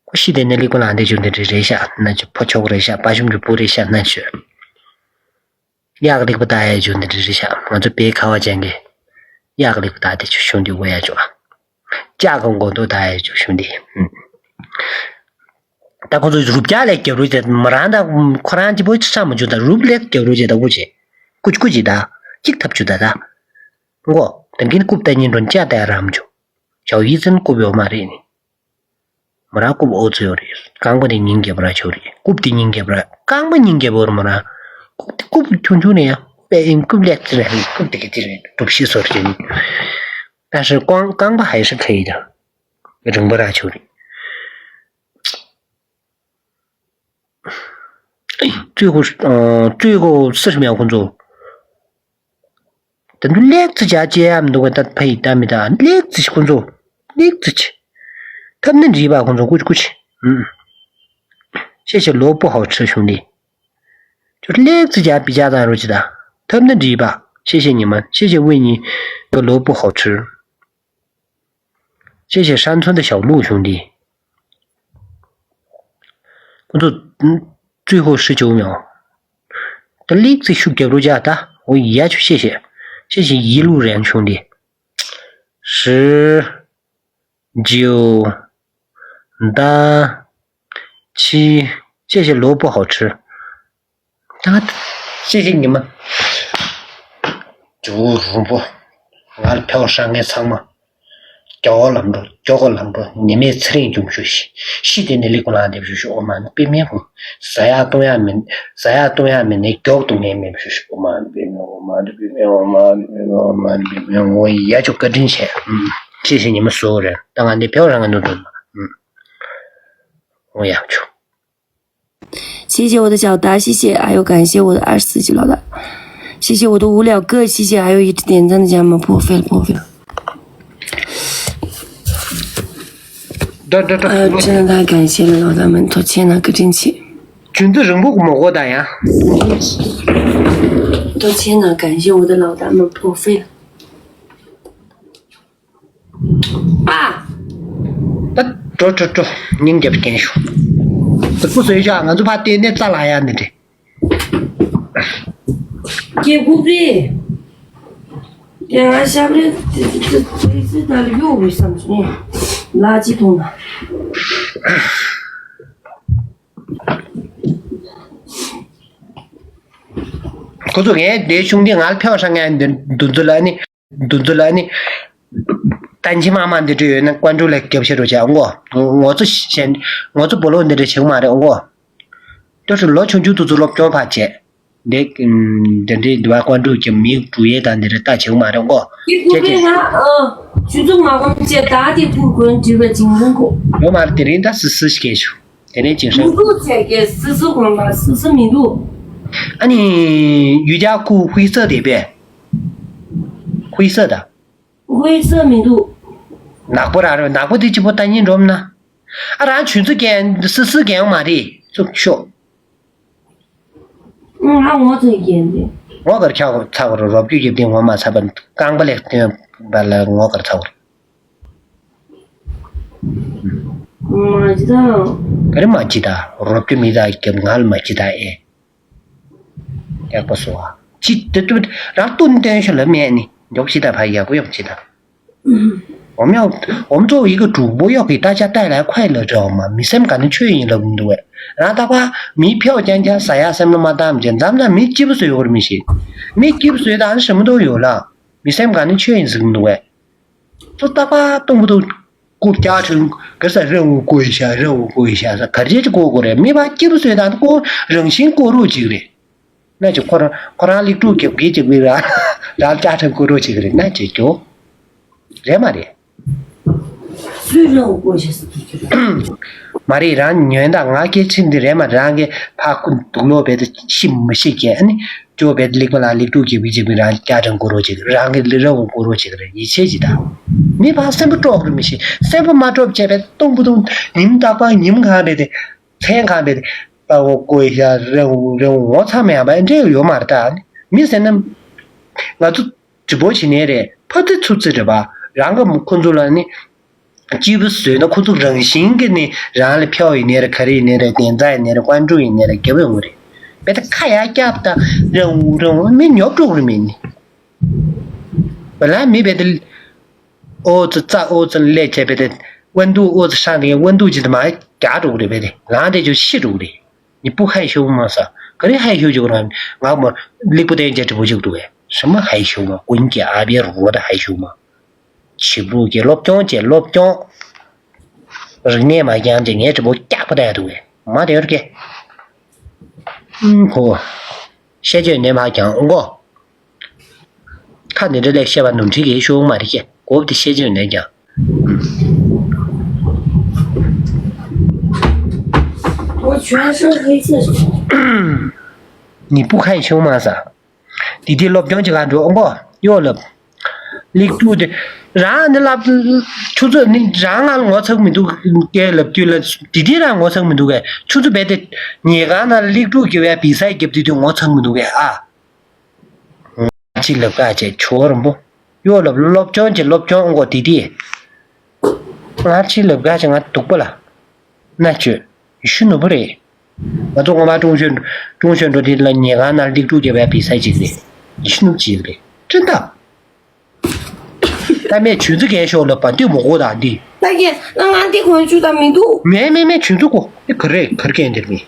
ཁོ་ཤི་དེ་ནས་ལི་ཀུ་ལང་དེ་ཆུ་འདི་འདྲས་རེད་ཤག་ན་ཆུ་ཕོ་ཆོག་རེད་ཤག་པ་ཤུམ་གྱི་བུ་རེད་ཤག་ན་ཆུ། གཡག་རིག་པ་ལྟ་ཡའི་ཇུ་འདི་འདྲ་རེད་ཤག་ང་ཚོ་བོད་ཁ་བ་ཅན་གྱི་གཡག་རིག་པ་ལྟ་དེ་ཆུ་ཤུང་འདི་འོ་ཡ་ཆུ་ཨ། ལྕགས་ཀྱི་མགོ་ཐོག་ལྟ་ཡའི་ཆུ་ཤུང་འདི། ད་ཁོ་ཚོ་རུབ་རྒྱག་ལས་རྒྱབ་རུ་དེ་མ་རང་ད་ཁོ་རང་གཅིག་པོ་ཆ་མ་ཆུ་ད་རུབ་ལས་རྒྱབ་རུ་ཅེ་ད་ཀུ་ཅི་ཀུ་ཅི་ད་ཅིག་ཐབས་ཆུ་ད་ད། མགོ་དེ་གིན་རྐུབ་ད་ཉིན་འགྲོ་ཅ་ད་རམ་ཆུ། ཞའོ་ཡི་ཙིན་རྐུབ་ཡོད་མ་རེད་ནི། མོ་རང་རྐུབ་ཨོ་ཙི་ཡོད་རེད། རྐང་པ་དེ་སྙིང་རྒྱབ་ར་ཆོད་རེད། རྐུབ་དེ་སྙིང་རྒྱབ་ར། རྐང་པ་སྙིང་རྒྱབ་བོར་མོ་རང་། རྐུབ་དེ་རྐུབ་ཆུང་ཆུང་ནས་ཡང་པའི་ཨིན་རྐུབ་ལེགས་ཙི་རེད། རྐུབ་དེ་གི་ཙི་རེད་གྲུབ་ཤི་སོར་ཅན། ད་ཧྲི་རྐང་རྐང་པ་ཧའི་ཧྲི་ཁ་ཡི་ད། རིང་པོ་ར་ཆོད་རེད། ཙུའི་ཧོ་ཙུའི་ཧོ་སིར་མེ་ཁོང་ཚོ། དེ་འདུ་ལེགས་ཙི་བྱ་བྱེད་ཡ་མི་འདུག་ག་ད་ཕ་ཡི་ད་མི་ད་ལེགས་ཙི་ཁོང་ཚོ་ལེགས་ཙི་ཆེ། ཐབས་ནི་འདྲིས་པ་ཁོང་ཚོ་ཀུ་ཅི་ཀུ་ཅི། ཤེས་ཤེས་ལོ་པོ་ཧའོ་ཁྲི་ཤུང་ལི། ཁྱོད་ལེགས་ཙི་བྱ་བི་བྱ་དང་རོ་ཅི་ད། ཐབས་ནི་འདྲིས་པ་ཤེས་ཤེས་ཉི་མ་ཤེས་ཤེས་དབུ་གཉིས་ཀྱི་ལོ་པོ་ཧའོ་ཁྲི། ཤེས་ཤེས་ཧྲན་ཚོན་དུ་ཞའོ་ལུག་ཤུང་ལི། ཁོང་ཚོ་ཙུའི་ཧོ་ཧྲི་ཆུ་མྱོང་། ད་ལིག་ཙི་ཤུགས་རྒྱབ་རུ་བྱ་ད་འོ་ཡ་ཆུ་ཤེས་ཤེས། ཤེས་ཤེས་ཡི་ལུ་རན་ཤུང་ལི། ཧྲི། ཇིའུ། ད། ཆི། ཤེས་ཤེས་ལོ་པོ་ཧའོ་ཁྲི། ད། ཤེས་ཤེས་ཉི་མ། ཇོ་རུང་པོ། ང་ལ་ཕེའོ་ཧྲང་ངེ་ཚང་མ། རྒྱ་འོ་ལམ་འགྲོ་རྒྱོ་གོ་ལམ་འགྲོ་ཉི་མའི་ཚེ་རིང་འཇུམ་ཞུ་ཤི་ཤི་དེ་ནས་ལི་ཀུ་ལང་འདེབས་ཞུ་ཤི་ཨོ་མ་ནི་པི་མེ་ཧུ། ཟ་ཡག་བཏུང་ཡག་མིན་ཟ་ཡག་བཏུང་ཡག་མིན་ནས་མགྱོགས་དུ་ངས་མེད་ཞུ་ཤི་ཨོ་མ་ནི་པི་མེ་ཨོ་མ་ནི་པི་མེ་ཨོ་མ་ནི་པི་མེ་ཨོ་མ་ནི་པི་མེ་ཨོ་ཡ་ཆུ་བཀའ་དྲིན་ཆེ། ཤི་ཤི་ཉི་མ་བཟོ་རེད་ད་ང་འདི་ཕེའོ་རང་གི་ནུ་དུ་མ། ཨོ་ཡ་ཆུ། 谢谢我的小达，谢谢，还有感谢我的二十四级老大，谢谢我的无聊哥，谢谢，还有一直点赞的家人们，破费了，破费了。 ད་ད་ད། 哎呦，真的太感谢了，老大们，多谢呢，可真气。 ཅུང་ཙི་རིང་པོ་གོ་མོ་གོ་ད་ཡང་། 多谢呢，感谢我的老大们，破费了。 ཨ། ད་འགྲོ་འགྲོ་འགྲོ་སྙིང་རྒྱབ་སྐྱེན་ཤོག་ད་སྐུ་བཟོས་ཤག་ང་ཚོ་ཕ་བལྟས་ནས་རྩ་ལ་ཡ་ནི་འདྲེ། སྐྱེ་དགུ་པི། ཡ་ང་ཞབས་རེ་ཙི་ཙི་ཙི་ཙི་ཙི་ད་ལ་གཡོ་བའི་བསམ་སོང་ལ་ཅི་མཐོང་ན། ཁོ་ཚོ་ངའི་དེ་ཆུང་དེ་ང་ལ་ཕེའོ་ཧྲ་ངའི་འདི་འདུ་འཛི་ལ་ནི། འདུ་འཛི་ལ་ནི། ཏན་ཆི་མ་མ་འདི་འདྲ་ཡོད་ན་ཀོན་ཀྲུ་ལ་རྒྱབ་ཤེས་རོགས་བྱ་ངོ་། ངོ་ཚོ་གཞན་ངོ་ཚོ་སྤོ་ལོ་འདི་འདྲ་བྱེད་མ་རེད་ངོ་། ཏོ་ཧྲི་ལོ་ཆུང་ཆུང་དུ་ཚོ་སློབ་སྦྱོང་ཕར་བྱས། འདི་འདི་འདྲའི་འདི་བ་ཀོན་ཀྲུ་གི་མི་འགྲུ་ཡས་དང་འདི་འདྲ་ལྟ་བྱེད་མ་རེད་ངོ་ཀྱེ་ཀུ་ཀྱེ་ཀྱེ། ང་ཨ་ཆུ་ཚོད་མ་གོམས་བྱས་ད་དེ་ཀུར་གོན་འདྲི་བའི་ཅིང་ལུང་གོ། ཡོད་མ་རེད་དེ་རིང་ད་སི་སི་ཞིག་གས་ཞུ། དེ་ནས་ཅིང་ཧྲན། མི་འདུག་ཚད་ཀྱི་སི་སི་གོན་པ་སི་སི་མི་འདུག་ཨ་ནི་ཡུལ་རྒྱལ་ཁུ་ཧུའི་ས་དེ་པས། ཧུའི་ས་ད། ཧུའི་ས་མི་འདུག་ནག་པོ་ར་རེད་ནག་པོ་དེ་གཅིག་པོ་ལྟ་ཉིན་འགྲོམ་ན། ཨ་རང་ཆུན་ཚུ་གན་སི་སི་གན་མ་རེད་ཚུགས་ཤོག་ང་ངོ་ཚ་གན་དེ། ངོ་གར་ཁྱག་ཚ་བར་རོབ་རྒྱུ་ཡིབ་དེ་ངོ་མ་ཚ་བར་རྐང་པ་ལེགས་སྟོན་པ་ལ་ངོ་གར་ཚ་བར། མ་ཇི་ད། ག་རེ་མ་ཇི་ད་རོབ་རྒྱུ་མི་ད་རྒྱབ་ང་ལ་མ་ཇི་ད་ཨེ། ཡག་པོ་བཟོ་བ། ཅི་དེ་དུ་རང་སྟོན་སྟོན་ཤོ་ལ་མེད་ནི་མགྱོགས་ཤི་ད་ཕ་ཡག་པོ་ཡག་ཅི་ད། 我们要，我们作为一个主播，要给大家带来快乐，知道吗？མི་སེམས་ག་ནས་ཆོས་ཡིན་ལབ་མི་འདུག་བས། རང་ད་པ་མི་ཕྱོགས་རྐྱང་རྐྱང་ཟ་ཡ་སེམས་ལ་མ་བཏང་བྱས་འཛམ་ན་མི་སྐྱིད་པོ་བཟོས་ཡོད་རེད་མི་ཤེས། མི་སྐྱིད་པོ་བཟོས་ད་ནི་ཞིམ་མདོག་ཡོད་ལ། མི་སེམས་ག་ནས་ཆོས་ཡིན་ཟིག་མི་འདུག་བས། ཚོ་ད་པ་སྟོང་པོ་དང་། ཀུ་བཀྱག་ཁྲིན་ག་ས་རེ་འུ་ཀོ་ཡི་ཤ་རེ་འུ་ཀོ་ཡི་ཤ་ས་ག་རེ་ཅི་ཀོ་ཀོ་རེད། མི་བ་སྐྱིད་པོ་བཟོས་དང་ཀོ་རང་བཞིན་ཀོ་རོ་ཅིག་རེད། ན་ཅི་ཁོ་རང་ཁོ་རང་ལིག་ཏུ་རྒྱབ་གི་ཅིག་བི་ར་རང་བཀྱག་ཁྲིན་ཀོ་རོ་ཅིག་རེད། ན་ཅི་ཀྱོ་རེད་མ་རེད། སུས་རེ་འུ་ཀོ་ཤ་ས་ཀི་ཀི་རེད། མ་རེད། རང་ཉོན་དང་ང་སྐད་ཆ་འདི་རེད་མ་རང་གི་ཕ་ཁུ་དུག་ལོ་བེད་ཤི་མི་ཤི་ཀྱི་ཨ་ནི། ཅོ་བེད་ལིག་པ་ལ་ལིག་ཏུ་གི་བི་ཅིག་བི་རང་བཀྱག་ཁྲིན་ཀོ་རོ་ཅིག་རང་གི་ལི་ར་འུ་ཀོ་རོ་ཅིག་རེད། ཡིད་ཆེས་ཅི་ད། མི་ཕ་སེམས་པ་སྤྲོག་རུ་མི་ཤེས། སེམས་པ་མ་སྤྲོག་བྱས་པའི་སྟོང་པོ་སྟོང་ཉིམ་བཏགས་པ་ཉིམ་གང་རེད་དེ། མཚན་གང་རེད་དེ། པ་འོ་ཀོ་ཡ་རེ་འུ་རེ་འུ་ངོ་ཚ་མེད་པ་འདྲེ་ཡོད་མ་རེད་ད། མི་ཟེར་ན། ང་ཚོ་དྲི་བོ་བྱེད་ནས་རེད། ཕ་ཚི་ཚུ་ཚི་རེད་པ། རང་གི་ཁོ་ཚོ་ལ་ནི། སྐྱིད་པོ་བཟོས་ན་ཁོ་ཚོ་རང་བཞིན་གྱིས་ནི་རང་ལ་ཕྱོགས་ཡིན་ནའི་རེད། ག་རེ་ཡིན་ནའི་རེད། གདན་རྩ་ཡིན་ནའི་རེད། ཀོན་ཀྲུ་ཡིན་ནའི་རེད། རྒྱབ་ཡོང་གི་རེད། བེ་ད་ཁ་ཡ་སྐྱབས་ད་རང་རང་མི་ཉོབ་འགྲོ་གི་མིན་ནི། བེ་ལ་མི་བེ་ད་ཨོ་ཙི་ཙ་ཨོ་ཙི་ལས་བྱས་བེ་ད་དབན་དུ་ཨོ་ཙི་ཧྲང་དེ་དབན་དུ་ཅི་ད་མ་རྒྱག་འགྲོ་གི་རེད། བེ་ད་ལང་དེ་ཅོ་ཤི་འགྲོ་གི་རེད། 你不害羞吗 ས། ག་རེ་害羞་ཅིག་རང་ང་མ་ལིག་པོ་དེ་རྒྱ་གྲི་པོ་ཅིག་འདུག་བེ། 什么害羞吗 ཀུན་གྱི་ཨ་བེ་རོ་ད་害羞吗 བྱིས་པོ་གི་སློབ་སྦྱོང་བྱས་སློབ་སྦྱོང་། རིག་གནས་མ་སྦྱངས་བྱས་ངའི་གྲི་པོ་སྐྱག་པ་བསྡད་འདུག་བས། མ་དེ་ཡོད་ཀྱེ། ཧོ། བཤད་རྒྱུ་ནས་མ་སྦྱངས་འོང་གོ། ཁ་ནས་འདྲ་ལས་བཤད་པ་ནོར་འཁྲུལ་གྱི་ཤོག་མ་རེད་ཀྱེ། གོབ་དེ་བཤད་རྒྱུ་ནས་ཀྱང་། 我全身黑色素。 你不害羞吗 ས། དེ་དུས་སློབ་སྦྱོང་བྱེད་ག་འགྲོ་ཨོ་གོ་གཡོ་ལབ། ལིག་ཏུ་དེ། རང་ནི་ལབ། ཆུ་ཚོད་ནི་རང་ང་ལ་ངོ་ཚ་གི་མི་འདུག་སྐད་ལབ་དུས་ལ། དེ་དུས་རང་ངོ་ཚ་གི་མི་འདུག་གས། ཆུ་ཚོད་བས་དེ། ཉལ་ཁང་ནང་ལིག་ཏུ་གི་བས་བི་ས་རྒྱབ་དུས་དུས་ངོ་ཚ་གི་མི་འདུག་གས་ཨ། ཅི་ལབ་ག་བྱས་ཆོ་རམ་པོ། གཡོ་ལབ་སློབ་སྦྱོང་བྱེད་སློབ་སྦྱོང་ཨོ་གོ་དེ་དུས། ང་ཅི་ལབ་ག་བྱས་ང་སྡུག་པོ་ལ། ན་ཆོས། ཡེ་ཤུ་ནོར་བུ་རེད། ང་ཚོ་སྔོན་མ་ཀྲུང་ཞོན་ཀྲུང་ཞོན་འགྲོ་དུས་ལ་ཉལ་ཁང་ནང་ལིག་ཏུ་རྒྱབ་པའི་བི་ས་ཅིག་རེད། ཡེ་ཤུ་ནོར་བུ་ཅིག་རེད། ཁྲིན་ཏང་། ད་མེད་ཆུ་ཚོད་རྒན་ཤོག་ལ་བ་འདུས་མོ་གོ་དང་འདི། ད་རྒན་ང་ང་འདི་གོན་ཆུ་དང་མི་འདུག་མེད་མེད་མེད་ཆུ་ཚོད་གོ། ཨེ་ག་རེ་ག་རེ་རྒན་འདིར་མི།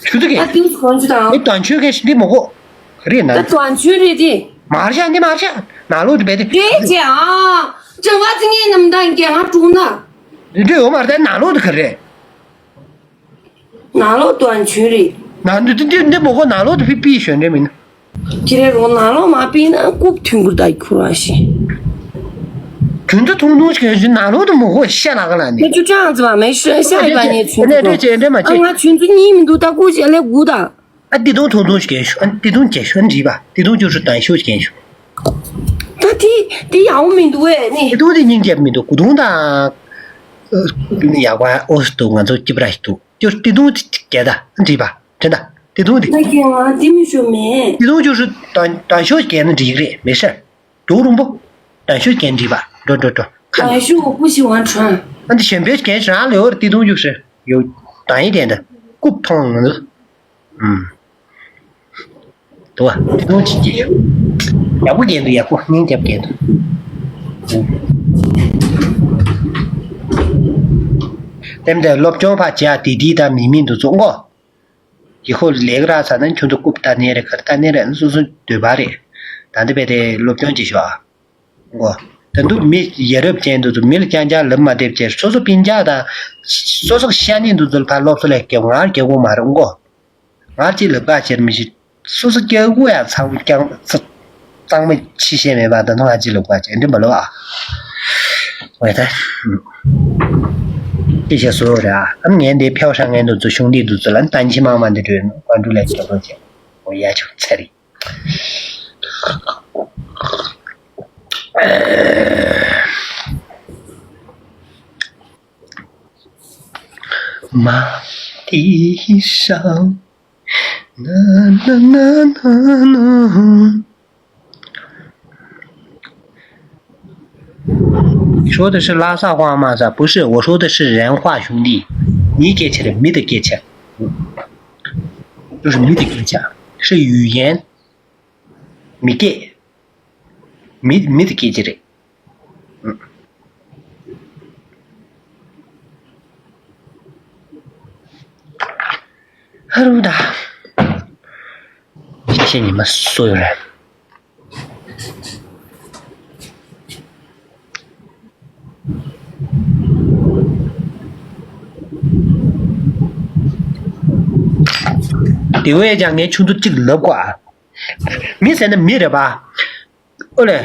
ཆུ་ཚོད་རྒན། ཨ་འདི་གོན་ཆུ་དང་། ཨེ་དོན་ཆོས་རྒན་ཞིག་འདི་མོ་གོ། ག་རེ་ན། ད་དོན་ཆོས་རེད་དེ། མར་ཤ་འདི་མར་ཤ། ནང་ལོག་ཏུ་བས་དེ། རེད་ཅེ་ཨ། ཅང་བ་ཙི་ངའི་ནམ་ཟླ་རྒན་ང་དྲུང་ན། འདི་འདྲ་ཡོད་མ་རེད། ད་ནང་ལོག་ཏུ་ག་རེ། ནང་ལོགས་དོན་ཆུན་རེད། ནང་འདི་འདི་འདི་མོ་གོ་ནང་ལོགས་དུ་ཕི་པི་ཞོན་རེ་མིན། ཁྱེད་རེ་རོ་ནང་ལོགས་མ་པི་ན་རྐུབ་ཐུང་གུར་ད་ཁུ་ར་ཤི། ཁྱོད་ཚོ་ཐུང་ཐུང་ཞིག་ཡོད་ནང་ལོགས་དུ་མོ་གོ་ཤ་ལ་ག་ལ་ནི། ཁྱོད་ཚོ་ཅང་ཙི་བ་མེ་ཤ་ཤ་ཡི་བ་ནི་ཆུན་ཚོ། འདྲ་ཅེ་འདྲ་མ་ཨ་ཅེ། ང་ཆུན་ཚོ་གཉིས་མི་འདུག་ད་ཀུ་ཅེ་ལེ་གུ་ད། ཨ་ཏི་ཏུང་ཐུང་ཐུང་ཞིག་གན་ཤོ། ཨ་ཏི་ཏུང་ཅེ་ཤོ་འདྲིས་པ། ཏི་ཏུང་ཅུ་ཤོ་ཏན་ཤོ་ཞིག་གན་ཤོ། ད་དེ་དེ་ཡག་པོ་མི་འདུག་ཨེ་ནི། ཏི་ཏུང་དེ་སྙིང་རྗེ་མི་འདུག་གུ་དུང་དང་། ཡག་པ་ཨོ་སི་ཏུ་ང་ཚོ་ཅི་པ་ར་ཞིག་འདུག་ཅོ་ཏི་ཏུང་དེ་གད་ད་འདྲིས་པ་དྲན་ད་ཏི་ཏུང་དེ། ད་ཁྱེད་ང་དེ་མི་ཤོ་མེད། ཏི་ཏུང་ཅུ་ཤོ་ཏན་ཏན་ཤོ་གན་ན་འདྲིས་རེད་མི་ཤར། དུག་རུང་པོ། ཏན་ཤོ་གན་འདྲིས་པ་འགྲོ་འགྲོ་འགྲོ་ཁ་ན། ཏན་ཤོ་ཀུ་ཤི་ཝང་ཁྲོན། ཨ་འདི་གཞན་པའི་གན་ཤོ་རང་ལེ་འོར་ཏི་ཏུང་ཅུ་ཤོ་ཡོ་ཏན་ཡི་དེ་འདྲ་རྐུབ་ཐོང་ང་ཚོ། ཨུམ། དུ་བ་དུ་ཅི་ཅི་ཡག་པོ་རྒྱན་དུ་ཡག་པོ་སྙིང་རྒྱབ་རྒྱན་དུ། ཨུམ། དེ་འདྲ་སློབ་སྦྱོང་ཕ་བྱ་དེ་དེ་དང་མི་མི་འདུ་ཚོགས་ངོ་། ཡི་ཧོ་ལེགས་ར་ས་ན་ཁྱོད་ཚོ་རྐུབ་ལྟ་ནས་རེད་གར་ལྟ་ནས་རེད་སོ་སོ་འདོད་པ་རེད། ད་འདི་བས་དེ་སློབ་སྦྱོང་བྱེད་ཤོག་ཨ། ངོ་། ད་དུང་མི་ཡ་རབས་ཅན་དུ་ཚོ་མི་ལ་རྐྱང་རྐྱང་ལབ་མ་བདེ་བྱས་སོ་སོ་སྤུན་ཀྱག་དང་། སོ་སོ་ཤ་ནི་འདུ་ཚོ་ལ་ཕར་སློབ་གསོ་ལས་རྒྱབ་ངར་རྒྱབ་དགོས་མ་རེད་ངོ་། ང་ཅི་ལབ་ག་བྱེད་མི་ཤེས། སོ་སོ་སྐྱག་གུ་ཡང་ཚང་རྐྱང་ཚ་གཙང་མ་ཕྱི་བཤད་མེད་པ་ད་ནང་ང་ཅི་ལབ་ག་བྱེད་འདི་མ་ལབ་ཨ། འོ་ད། ཅི་བྱེད་སོ་ར་ཨ་ངན་འདི་ཕེའུ་ཧྲ་ངན་དུ་ཚོ་གཞུང་འདི་འདུ་ཚོ་ལ་ཏན་ཆི་མང་མ་འདི་འགྲོ་ཡོད་ནོ་ཀ་འགྲུ་ལས་ཀྱི་ལོ་བྱེད། འོ་ཡ་ཆུ་ཚ་རི། མ་ཏི་ཤའོ། ན་ན་ན་ན་ན། 说的是拉萨话吗？不是，我说的是人话，兄弟。你给钱的，没得给钱。就是没得给钱。是语言མི་སྐད། མི་མི་དེ་སྐད་ཅིག་རེད། ཧ་རུ་ད། ཤེས་ཤེས་ཉི་མ་སུ་ཡོད་རེད། དེ་བས་ཀྱང་ངས་ཁྱོད་ཚོ་གཅིག་ལབ་དགོས་ཨ། མི་ཟེར་ན་མི་རེད་པ། ཨོ་ལེ།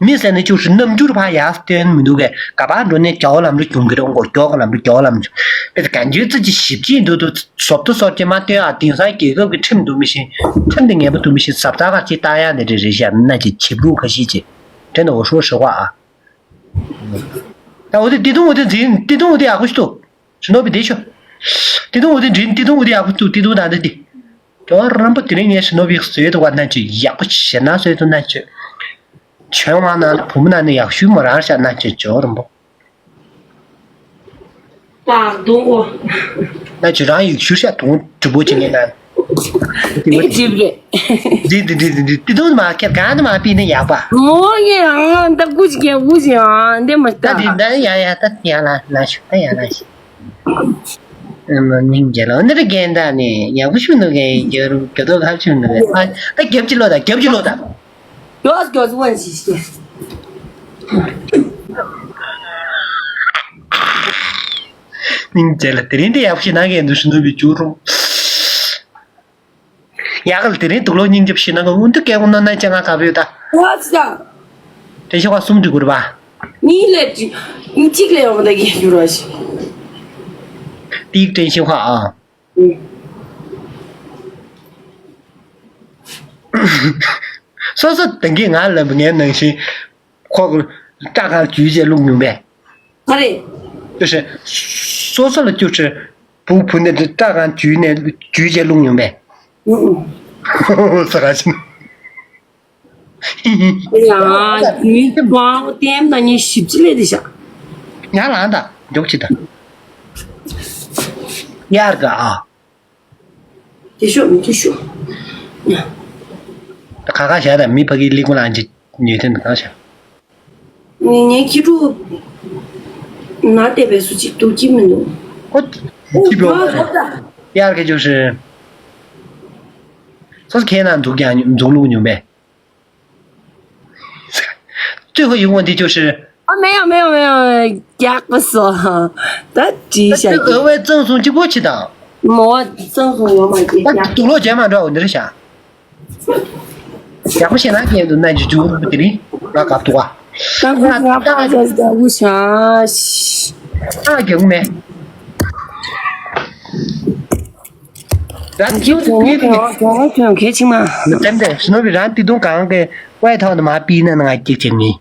མི་ཟེར་ན་ཅུང་ཞིག་རྣམ་འགྱུར་ཕར་ཡར་སྟོན་མི་འདུག་གས། ག་པར་འགྲོ་ནས་རྒྱ་བོ་ལམ་འགྲོ་གྱོང་གི་རེད། མགོ་རྒྱོག་གི་ལམ་འགྲོ་རྒྱ་བོ་ལམ་འགྲོ། དཔེ་གང་ཅི་ཙི་ཅི་ཞིབ་ཅིག་འདུག་འདུག་བཟོ་ལྟ་བཟོ་ཅི་མ་སྟོན་ཨ། དེང་སང་རྒྱལ་ཁབ་ཀྱི་ཁྲིམས་འདུག་མི་ཤེས། ཁྲིམས་དེ་ངན་པ་འདུག་མི་ཤེས། ཟབ་ཚགས་ཁ་ཅིག་བཏང་ཡག་ནི་རེད་རེད་ཤག་ན་ཅི་བྱེད་ལུགས་ཁ་ཤས་ཅིག་དྲན་འདུག་འོ་ཧྲོ་ཧྲི་བ་ཨ། ད་འོ་དེ་ཏི་ཏུང་འོ་དེ་འཛིན་ཏི་ཏུང་འོ་དེ་ཡག་པོ་ཞིག་འདུག་ཞི་ནོ་བི་དེ་ཤོ། ཏི་ཏུང་འོ་དེ་འཛིན་ཏི་ཏུང་འོ་དེ་ཡག་པོ་ཞིག་འདུག་ཏི་ཏུང་ད་འདི་དེ། རྒྱལ་བ་རིན་པོ་དེ་རིང་ངས་ཞི་ནོ་བི་བཟོས་འདུག་བ་ན་ཅི་ཡག་པོ་ཞེ་ན་བཟོས་འདུག་ན་ཅི། ཆོས་དབང་ནང་བུ་མོ་ནང་ནས་ཡག་ཤོས་མོ་རང་ཤག་ན་ཅི་ཇོ་རིན་པོ། པགས་དུང་གོ། ན་ཅི་རང་ཡག་ཤོས་ཤག་དུང་དྲི་པོ་ཅི་ངས་ན། དེ་ཅིབ་རེད། འདི་འདི་འདི་འདི་འདི་དུང་མ་ཁྱེར་གང་དུ་མ་པི་ནི་ཡག་པ། མོ་ཡེ་ཨང་ད་ཀུ་ཅི་ཀྱེ་ཀུ་ཅི་ཨང་འདི་མ་ད་ད། འདི་ད་ཡ་ཡ་ད་ཡ་ལ་ལ་ཤི་ད་ཡ་ལ་ཤི། མ་སྙིང་རྗེ་ལ་འདི་རེ་རྒན་ད་ནི་ཡག་པོ་ཤུ་འདུག་གས། རྒྱ་རུ་རྒྱ་ཐོ་ཁ་ཤུ་འདུག་གས། ཨ་ད་རྒྱབ་ཀྱི་ལོ་ད་རྒྱབ་ཀྱི་ལོ་ད། མགྱོགས་མགྱོགས་སུ་ཝན་ཞིག་ཞིག་སྙིང་རྗེ་ལ་དེ་རིང་འདི་ཡག་ཤི་ན་གས་འདུག་ཤི་འདུག་པའི་ཅུ་རུ། ཡག་ག་ལ་དེ་རིང་དུག་ལོག་སྙིང་རྗེ་ཤི་ན་ག་འུ་འདུག་སྐད་ངོ་ནོ་ན་ཅང་ང་ག་བོད་ད། ཝ་ཙི་ད། དྲན་ཤེས་ཁ་གསུམ་འདུག་གུར་པ། གཉིས་ལས་གཅིག་གཅིག་ལས་ཡོང་བ་ད་གས་འགྱུར་བ་ཞིག་ཏིག་དྲན་ཤེས་ཁ་ཨ། སོ་སོ་དེང་གི་ང་ལ་ངའི་ནང་བཞིན་ཁོ་སྐྲ་གང་འཇུས་བྱས་བླུགས་མྱོང་པས། ག་རེ། ཅོ་ཤེ། སོ་སོ་ལ་ཅོ་ཤེ། བུ་བུ་ནས་སྐྲ་གང་འཇུས་ནས་འཇུས་བྱས་བླུགས་མྱོང་པས། ཨུ་ཨུ། ས་ག་ཤིན། ཡ། མི་ཀྲང་ཏེམ་ན་ཉི་ཞིབ་ཅི་ལས་དེ་ཤ། ཡ་ལང་ད་མགྱོགས་ཅི་ད། ཡར་ག་ཨ། དེ་ཤོག་མི་དེ་ཤོག་ད་ཁ་ཁ་བྱ་ད་མི་ཕ་གི་ལི་ཀུ་ལང་ཅི་ཉོས་ཐེན་གང་བྱ། ངས་ངའི་ཁྱི་ཕྲུག་ན་བལྟས་པའི་སུ་གཅིག་འདུག་ཅི་མི་འདུག་ཁོ་ཁྱི་ཕྲུག་ཨོ་ད། ཡར་ག་ཅོ་ཤེ། སོ་སོ་ཁྱེད་ན་འཛུགས་ཀྱང་འཛུགས་ལུགས་ཉུང་པས། 最后一个问题就是， ཨ་མེ་ཡོ་མེ་ཡོ་མེ་ཡོ་རྒྱག་པ་སོ། ད་ཅི་བྱ་ད་ཅི་ཨ་ཝའི་གཙང་སོང་གཅིག་པོ་ཅི་དང་། མོ་གཙང་སོང་ཡོང་མ་ཅི་ད་རྒྱག་དུག་ལོག་རྒྱག་མ་འགྲོ་འོ་འདིར་བྱ། ཡག་པོ་བཤད་ན་རྒྱན་དུ་ན་ཅི་འཇུག་རུ་དེ་རིང་ང་གབ་འདུག་ཨ། ད་ཁོ་ང་ད་ད་ད་ད་ད་འུ་ཤ། ཨ་རྒྱག་མེད། རང་ཁྱིམ་དུ་ཕེབས་ནས། གལ་ཆེ་མ། ལྟན་ཏེ་ཞི་ནོ་བི་རང་ཏི་ཏུང་གང་གི་དབའི་ཐོག་ཏུ་མ་པི་ན་ང་གཅིག་ཅིག་མིན།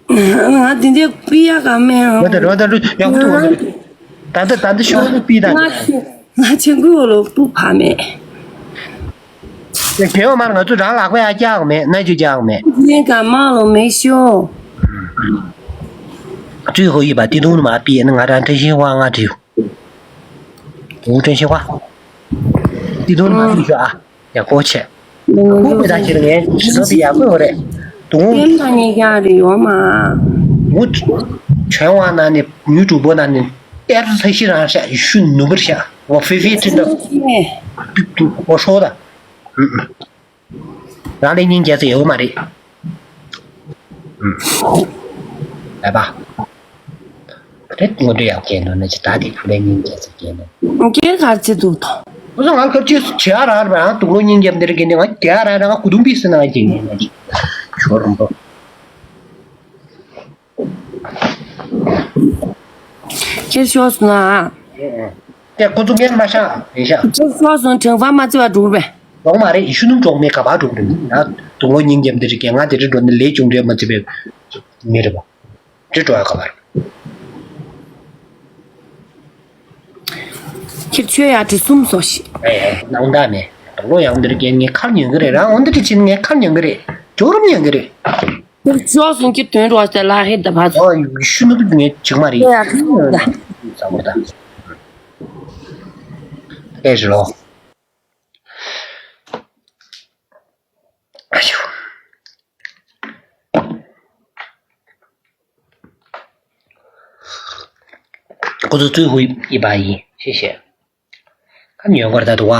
ང་དེ་འདྲའི་པི་ཡ་ག་མེད་ཨང་། རོ་ད་རོ་ད་རུ་ཡག་པོ་འདུག་ད་ད་ད་ད་ཤོག་རུ་པི་ད། ང་ང་ཆེན་ཀུའི་འོག་ལོ་སྤུ་བ་མེད། དེ་བོ་མར་ང་ཚོ་རང་ལག་པ་ཡ་རྒྱག་མེད་ན་ཅི་རྒྱག་མེད། ངས་ག་མ་ལོ་མེད་ཤོ། ཅུའི་ཧོ་ཡི་པ་ཏི་ཏུང་མ་པི་ཡ་ན་ང་རང་ཏི་ཤི་ཧོ་ང་ཏི་ཡུ། ཨུ་ཀྲེན་ཤེ་ཧྭ། ཏི་ཏུང་མ་ཏི་ཤོ་ཨ། ཡག་པོ་བྱས། ཁོ་པའི་ད་ཁྱེར་ངས་ཞི་ལོ་པི་ཡག་པོ་ཡོད་རེད། དུང་། ཏེམ་ད་ཉེ་རྒྱ་རེ་ཡོད་མ། ངུ། ཆོས་དབང་ན་ནི་ཉུ་གྲུ་པོ་ན་ནི་ཏེར་ཚ་ཤི་རང་ཤ་ཤུ་ནུ་བར་ཤ་ཝ་ཧྥེ་ཧྥེ་ཏྲིན་ད། ཏུ་ཏུ་ཝ་ཧྲོ་ད། རང་ལས་སྙིང་རྗེ་ཚེ་ཡོད་མ་རེད། ཨུམ། ལས་པ། དེ་དངོས་འབྲེལ་ཡག་གལ་འདུག་ན་ཅི་ད་དེ་ཁུ་ལས་སྙིང་རྗེ་ཚེ་གལ་འདུག་ངས་ག་ཚེ་འདུག་དང་། ཁོ་ཚོ་ང་ཁ་ཅིག་བྱེད་ཨ་རང་རང་དུག་ལོ་སྙིང་རྗེ་འདིར་གལ་འདུག་ང་དེ་ཨ་རང་རང་ང་ཀུ་དུང་པི་སི་ན་ཅི་ངས་ན་ཅི་ཤོར་རུང་པོ། ཁྱེད་ཤོར་སོང་ཨ། དེ་ཁོ་ཚོ་ངས་མ་ཤག་རེད་ཤག་ཁྱེད་ཤོར་སོང་དྲན་པ་མ་བརྩི་བ་འགྲུབ་པས། ལོང་མ་རེད་ཡེ་ཤུ་ནུབ་གྲོགས་མེད་ག་པར་འགྲོ་གི་རེད་ན། དུག་ལོ་སྙིང་རྗེ་འདི་རིགས་ཀྱི་ང་དེ་རིགས་འགྲོ་ནི་ལས་བྱུང་འདྲེ་མ་བརྩི་བའི་མི་རེད་པ། དེ་འགྲོ་ཡ་ག་པར། ཁྱེད་ཆོས་ཡ་དྲི་གསུམ་སོ་ཞིག་ཨེ་ཨེ་སྣང་དག་མེད། དུག་ལོ་ཡང་འདི་རིགས་ཀྱི་ངས་ཁར་ཉོན་གི་རེད་རང་འོ་འདི་རིགས་ཕྱིན་ངས་ཁར་ཉོན་གི་རེད། ཇོ་རུམ་ཉོན་གི་རེད། ཁྱེད་ཆོས་གསུམ་གྱི་དོན་རོགས་ཟེར་ལ་ཧེ་ད་བ་ཚོ། ཨོ་ཡེ་ཤུ་ནུབ་ངས་བྱུང་མ་རེད། ཨེ་ཡ་ཁྱེད་ཉོན་ད། ས་མོ་ད། ཨེ་རེད་ལོ། ཁོ་ཚོ་ཙུའུ་ཧུའུ་ཡི་པ་ཡིན། ཤེས་ཤེས། ཁ་ཉོན་གར་ད་དུ་བ།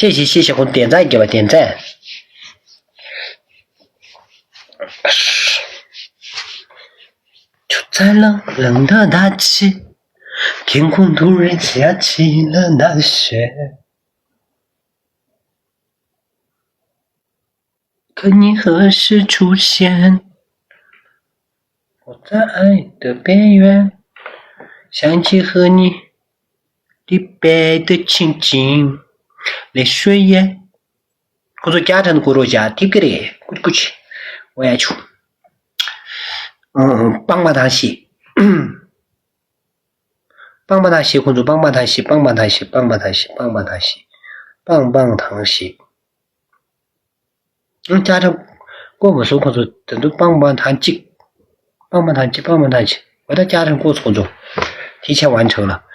ཤེས་ཤེས་ཤེས་ཤེས། ཁོང་དན་ཚ་རྒྱབ་པ་དན་ཚ། ཆུ་ཚ་ལང་ལང་ད་ད་ཆི། 天空突然下起了大雪。 可你何时出现？我在爱的边缘，想起和你离别的情景，泪水也。ཁོ་ཚོ་བརྒྱ་ཕྲག་ནི་ཀོ་རོ་བྱ་ཐིབ་ཀི་རེད། ཀུ་ཅི་ཀུ་ཅི། འོ་ཡ་ཆུ། སྤང་པ་དང་ཤི། སྤང་པ་དང་ཤི། ཁོ་ཚོ་སྤང་པ་དང་ཤི། སྤང་པ་དང་ཤི། སྤང་པ་དང་ཤི། སྤང་པ་དང་ཤི། སྤང་སྤང་དང་ཤི། ཨང་། ཅ་ཁྲ་བཀོད་མ་སོང་། ཁོ་ཚོ་དེ་ཚོ་སྤང་སྤང་ཐང་གཅིག་སྤང་སྤང་ཐང་གཅིག་སྤང་སྤང་ཐང་གཅིག་འོ་ད་ཅ་ཁྲ་བཀོད་སོང་། ཁོ་ཚོ་དེ་ཆ་完成了།